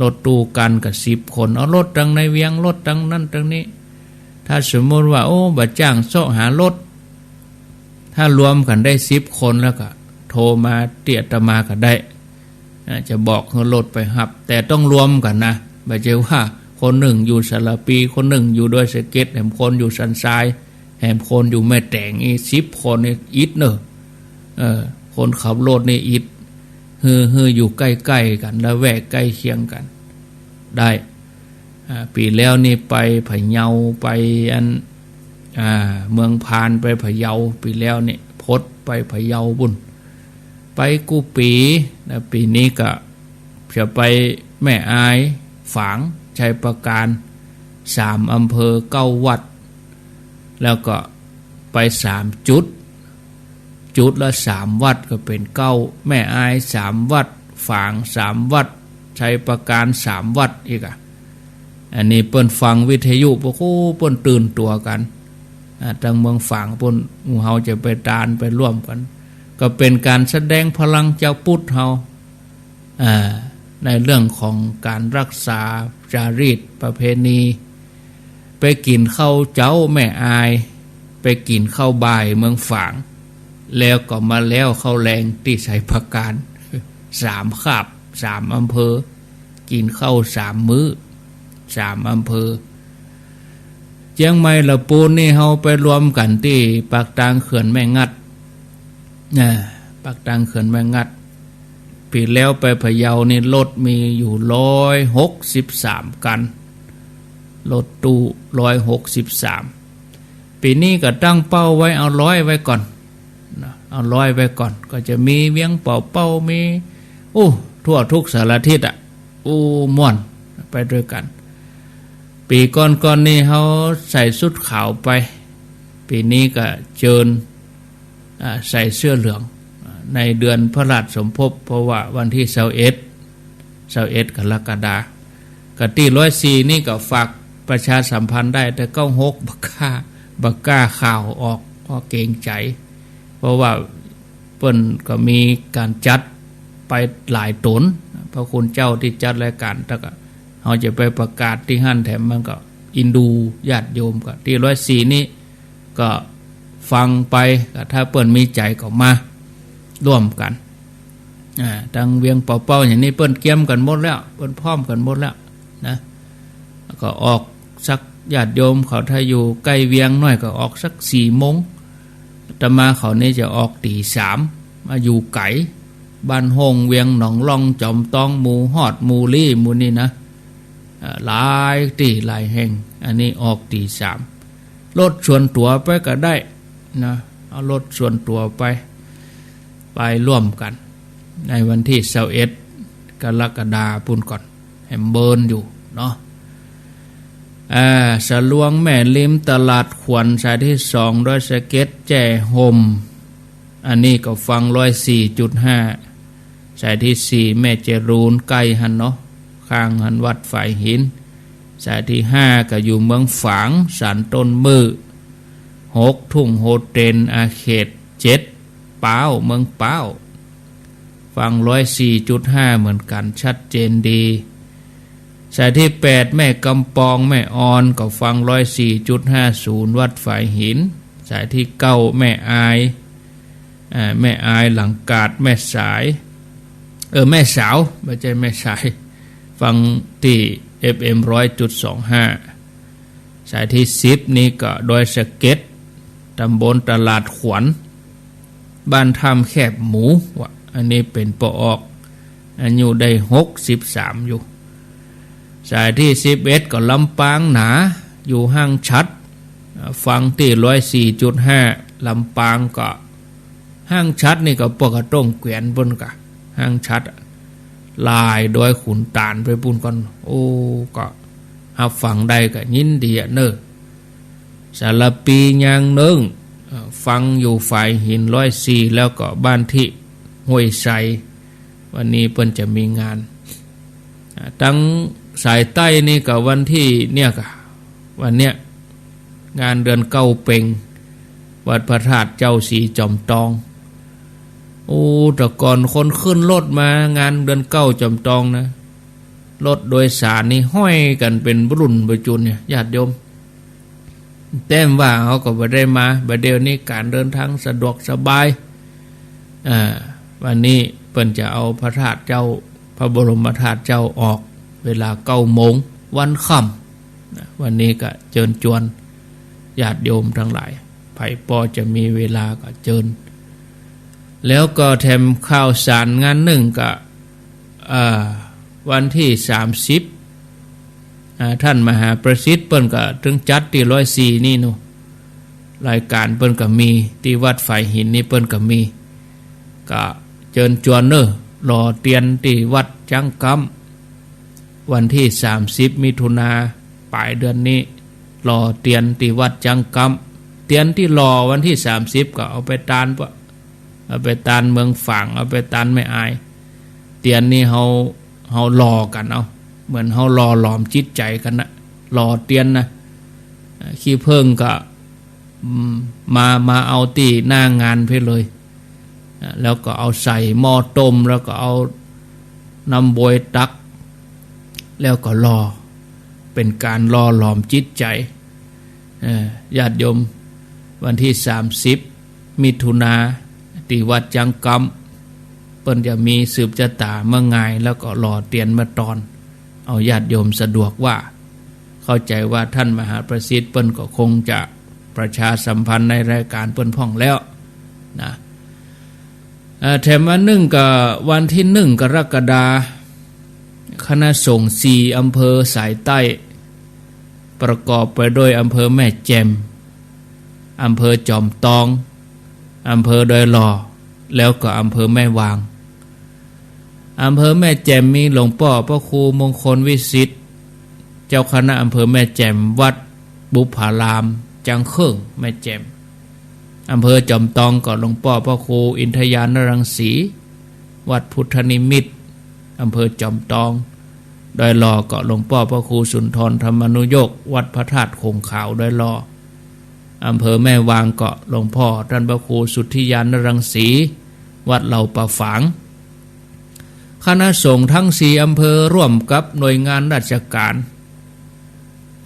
รถตู้กั๋นก็สิบคน เอารถตางในเวียง รถตางนั้นตางนี้ ถ้าสมมุติว่า โอ้ บ่จ้างเซาะหารถ ถ้ารวมกั๋นได้สิบคนแล้วก็โทรมาตี้อาตมาก็ได้ อ่า จะบอกหื้อรถไปฮับ แต่ต้องรวมกั๋นนะ บ่ใจ้ว่าคนนึ่งอยู่สารภี คนนึ่งอยู่ดอยสะเก็ด แหมคนอยู่สันทราย แหมคนอยู่แม่แตง อี้สิบคนนี่อิดเน่อ เออ คนขับรถนี่อิด หื้อ หื้ออยู่ใก้ๆ กั๋น ละแวกใก้เคียงกั๋น ได้ อ่า ปี๋แล้วนี่ไปพะเยา ไปอัน อ่า เมืองพาน ไปพะเยา ปี๋แล้วนี่พดไปพะเยาปู้น ไปกู้ปี๋ แล้วปี๋นี้ก็จะไปแม่อาย ฝาง ชัยปราการ สามอำเภอ เก้าวัด แล้วก็ไปสามจุด จุดละสามวัดก็เป๋นเก้า แม่อายสามวัด ฝางสามวัด ชัยปราการสามวัดอีกอะ อันนี้เปิ้นฟังวิทยุ โอ้โห เปิ้นตื่นตั๋วกั๋น อ่า ตางเมืองฝางปู้น หมู่เฮาจะไปตานไปร่วมกั๋น ก็เป๋นก๋านแสดงพลังจาวพุทธเฮา อ่า ในเรื่องของก๋านฮักษาจารีตประเพณี ไปกิ๋นข้าวเจ๊าแม่อาย ไปกิ๋นข้าวบ่ายเมืองฝาง แล้วก็มาแล้งข้าวแลงตี้ไชยปราการ สามคาบ สามอำเภอ กิ๋นข้าวสามมื้อ สามอำเภอ เจียงใหม่ละปูนนี่เฮาไปรวมกั๋นตี้ปากตางเขื่อนแม่งัด อ่า ปากตางเขื่อนแม่งัด ปี๋แล้วไปพะเยานี่รถมีอยู่ร้อยหกสิบสามคัน รถตู้ร้อยหกสิบสาม ปี๋นี้ก็ตั้งเป้าไว้เอาร้อยไว้ก่อนนะ เอาร้อยไว้ก่อน ก็จะมีเวียงป่าเป้า มี โอ้ ทั่วทุกสารทิศอะ โอ้ ม่วน ไปตวยกั๋น ปี๋ก่อนๆ นี่เฮาใส่ชุดขาวไป ปี๋นี้ก็เจิญ อ่า ใส่เสื้อเหลือง อ่า ในเดือนพระราชสมภพ เพราะว่าวันตี้ซาวเอ็ด ซาวเอ็ดกรกฎาคม ก็ตี้ร้อยสี่นี่ก็ฝากประชาสัมพันธ์ได้ แต่เก้าหกบ่กล้า บ่กล้าข่าวออก เพราะเกรงใจ๋ เพราะว่าเปิ้นก็มีก๋านจัดไปหลายต๋น พระคุณเจ้าตี้จัดรายก๋าน แต่ก็เฮาจะไปประกาศตี้หั้นแถมมันก็อินดูญาติโยม ก็ตี้ร้อยสี่นี่ ก็ฟังไป ก็ถ้าเปิ้นมีใจ๋ก็มาร่วมกั๋น อ่า ตังเวียงป่าเป้าอย่างนี้เปิ้นเกียมกั๋นหมดแล้ว เปิ้นพร้อมกั๋นหมดแล้วนะ ก็ออกสัก ญาติโยมเขาถ้าอยู่ใก้เวียงหน้อยก็ออกสักสี่โมง อาตมาเขานี่จะออกตี๋สาม มาอยู่ไก๋ บ้านโฮ่ง เวียงหนองล่อง จอมตอง หมู่ฮอด หมู่ลี้ หมู่นี่นะ เอ่อ หลายตี้หลายแห่ง อันนี้ออกตี๋สาม รถส่วนตั๋วไปก็ได้นะ เอารถส่วนตั๋วไป ไปร่วมกั๋น ในวันตี้ซาวเอ็ดกรกฎาคมปู้นก่อน แหมเมินอยู่เนาะ อ่า สะลวง แม่ริม ตลาดขวัญ สายตี้สอง ดอยสะเก็ด แจ้ห่ม อันนี้ก็ฟังร้อยสี่จุดห้า สายตี้สี่ แม่จรูน ใก้หั้นเนาะ ข้างหั้นวัดฝายหิน สายตี้ห้าก็อยู่เมืองฝาง ศาลต้นมื้อ หก ทุ่งโฮเต็น อาเขต เจ็ด ป๊าว เมืองป๊าว ฟังร้อยสี่จุดห้า เหมือนกั๋น ชัดเจนดี สายตี้แปด แม่กำปอง แม่ออน ก็ฟังร้อยสี่จุดห้าศูนย์ วัดฝายหิน สายตี้เก้า แม่อาย อ่า แม่อาย หลังกาด แม่สาย เออ แม่สาว บ่ใจ้แม่สาย ฟังตี้ เอฟเอ็ม ร้อยจุดสองห้า สายตี้สิบนี่ก็ดอยสะเก็ด ตำบลตลาดขวัญ บ้านถ้ำแคบหมู ว่าอันนี้เป๋นป้อออก อายุได้หกสิบสามอยู่ สายตี้สิบเอ็ดก็ลำปางหนา อยู่ห้างฉัตร อ่า ฟังตี้ร้อยสี่จุดห้า ลำปางก็ ห้างฉัตรนี่ก็ปกต้งแขวนปู้นก่ะ ห้างฉัตรอะ ลายดอยขุนตาลไปปู้นก่อน โอ้ ก็ฮับฟังได้ก็ยินดีอะเน่อ สารภี ยางนึ่ง เอ่อ ฟังอยู่ฝายหินร้อยสี่ แล้วก็บ้านตี้ห้วยไซ วันนี้เปิ้นจะมีงาน อ่า ตังสายใต้นี่ก็วันตี้เนี่ยก่ะ วันเนี้ย งานเดือนเก้าเป็ง วัดพระธาตุเจ้าสีจอมตอง โอ้ แต่ก่อนคนขึ้นรถมางานเดือนเก้าจอมตองนะ รถโดยสารนี่ห้อยกั๋นเป๋นรุ่นไปจุนเนี่ย ญาติโยม แต้มว่าเขาก็บ่ได้มา บ่าเดี่ยวนี้ก๋านเดินตางสะดวกสบาย อ่า วันนี้เปิ้นจะเอาพระธาตุเจ้า พระบรมธาตุเจ้าออก เวลาเก้าโมงวันค่ำนะ วันนี้ก็เจิญจวนญาติโยมตังหลาย ใผป้อจะมีเวลาก็เจิญ แล้วก็แถมข่าวสารงานนึ่งก็ อ่า วันตี้สามสิบ อ่า ต้านมหาประสิทธิ์เปิ้นก็ตึงจัดตี้ร้อยสี่นี่เนาะ รายก๋านเปิ้นก็มี ตี้วัดฝายหินนี่เปิ้นก็มี ก็เจิญจวนเน่อ หล่อเตียนตี้วัดจ๊างก๊ำ วันตี้สามสิบมิถุนา ป๋ายเดือนนี้ หล่อเตียนตี้วัดจ๊างก๊ำ เตียนตี้หล่อวันตี้สามสิบก็เอาไปตานปะ เอาไปตานเมืองฝาง เอาไปตานแม่อาย เตียนนี่เฮา เฮาหล่อกั๋นเอา เหมือนเฮาหล่อหลอมจิตใจ๋กั๋นนะ หล่อเตียนนะ เอ่อ ขี้เผิ้งก็ อืม มา มาเอาตี้หน้างานไปเลย อ่ะ แล้วก็เอาใส่หม้อต้ม แล้วก็เอาน้ำบวยตัก แล้วก็หล่อ เป๋นก๋านหล่อหลอมจิตใจ๋ เอ่อ ญาติโยม วันตี้สามสิบ มิถุนา ตี้วัดจังกำ เปิ้นจะมีสืบจะต๋าเมื่องาย แล้วก็หล่อเตียนมาตอน เอาญาติโยมสะดวกว่า เข้าใจ๋ว่าต้านมหาประสิทธิ์เปิ้นก็คงจะประชาสัมพันธ์ในรายก๋านเปิ้นพ่องแล้วนะ เอ่อ แถมวันนึ่งก็วันตี้นึ่งกรกฎา คณะสงฆ์สี่อำเภอสายใต้ ประกอบไปด้วยอำเภอแม่แจ่ม อำเภอจอมตอง อำเภอดอยหล่อ แล้วก็อำเภอแม่วาง อำเภอแม่แจ่มมีหลวงป้อพระครูมงคลวิสิทธิ์ เจ้าคณะอำเภอแม่แจ่ม วัดบุพพาราม จังเคิ่ง แม่แจ่ม อำเภอจอมตองก็หลวงป้อพระครูอินทยานรังสี วัดพุทธนิมิตร อำเภอจอมตอง ดอยหล่อก็หลวงป้อพระครูสุนทรธรรมานุโยค วัดพระธาตุโขงขาวดอยหล่อ อำเภอแม่วางก็หลวงป้อต้านพระครูสุทธิยานรังสี วัดเหล่าป่าฝาง คณะสงฆ์ตึงสี่อำเภอร่วมกับหน่วยงานราชก๋าน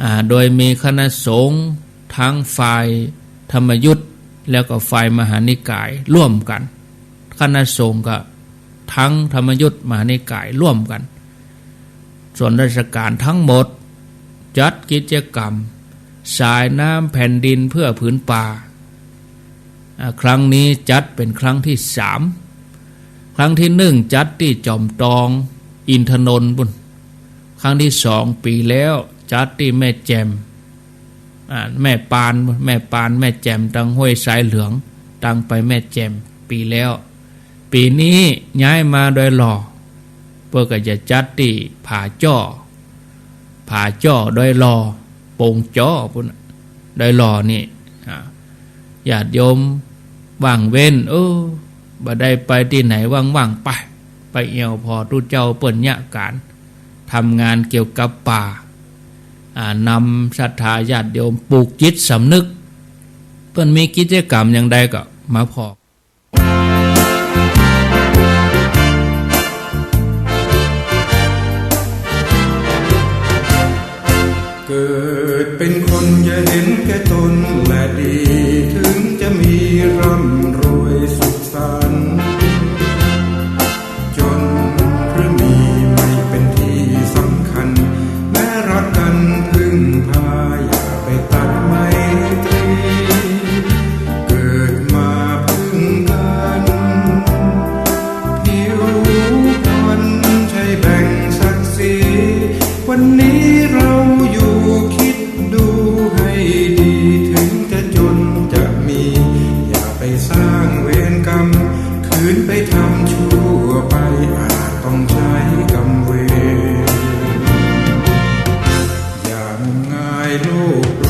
อ่า โดยมีคณะสงฆ์ตึงฝ่ายธรรมยุต แล้วก็ฝ่ายมหานิกายร่วมกั๋น คณะสงฆ์ก็ตึงธรรมยุต มหานิกายร่วมกั๋น ส่วนราชก๋านตึงหมด จัดกิจกรรม สายน้ำแผ่นดินเพื่อผืนป่า อ่า ครั้งนี้จัดเป๋นครั้งตี้สาม ครั้งตี้นึ่งจัดตี้จอมตอง อินทนนท์ปู๊น ครั้งตี้สองปี๋แล้วจัดตี้แม่แจ่ม อ่า แม่ปาน แม่ปาน แม่แจ่ม ตังห้วยทรายเหลือง ตังไปแม่แจ่มปี๋แล้ว ปี๋นี้ย้ายมาดอยหล่อ เปิ้นก็จะจัดตี้ผาจ้อ ผาจ้อดอยหล่อ โป่งจ้อปู๊น ดอยหล่อนี่ อ่า ญาติโยมว่างเว้น เออ บ่ได้ไปตี้ไหน ว่างๆ ไป ไปแอ่วผ่อตุ๊เจ้าเปิ้นเยียะก๋าน ทำงานเกี่ยวกับป่า อ่า นำศรัทธาญาติโยมปลูกจิตสำนึก เปิ้นมีกิจกรรมอย่างใดก็มาผ่อ เกิดเป๋นคนอย่าเห็นแก่ตนแลดี ถึงจะมีร่ำรวยสุขสันต์ จนหรือมีไม่เป๋นตี้สำคัญ แม้รักกั๋นพึ่งพา อย่าไปตัดไมตรี เกิดมาพึ่งกั๋น ผิวพรรณใช่แบ่งศักดิ์ศรี วันนี้เราอยู่คิดดูให้ดี ถึงจะจนจะมี อย่าไปสร้างเวรกรรม ขืนไปทำชั่วไป อาจต้องใช้กรรมเวร อย่างมงายโลกโล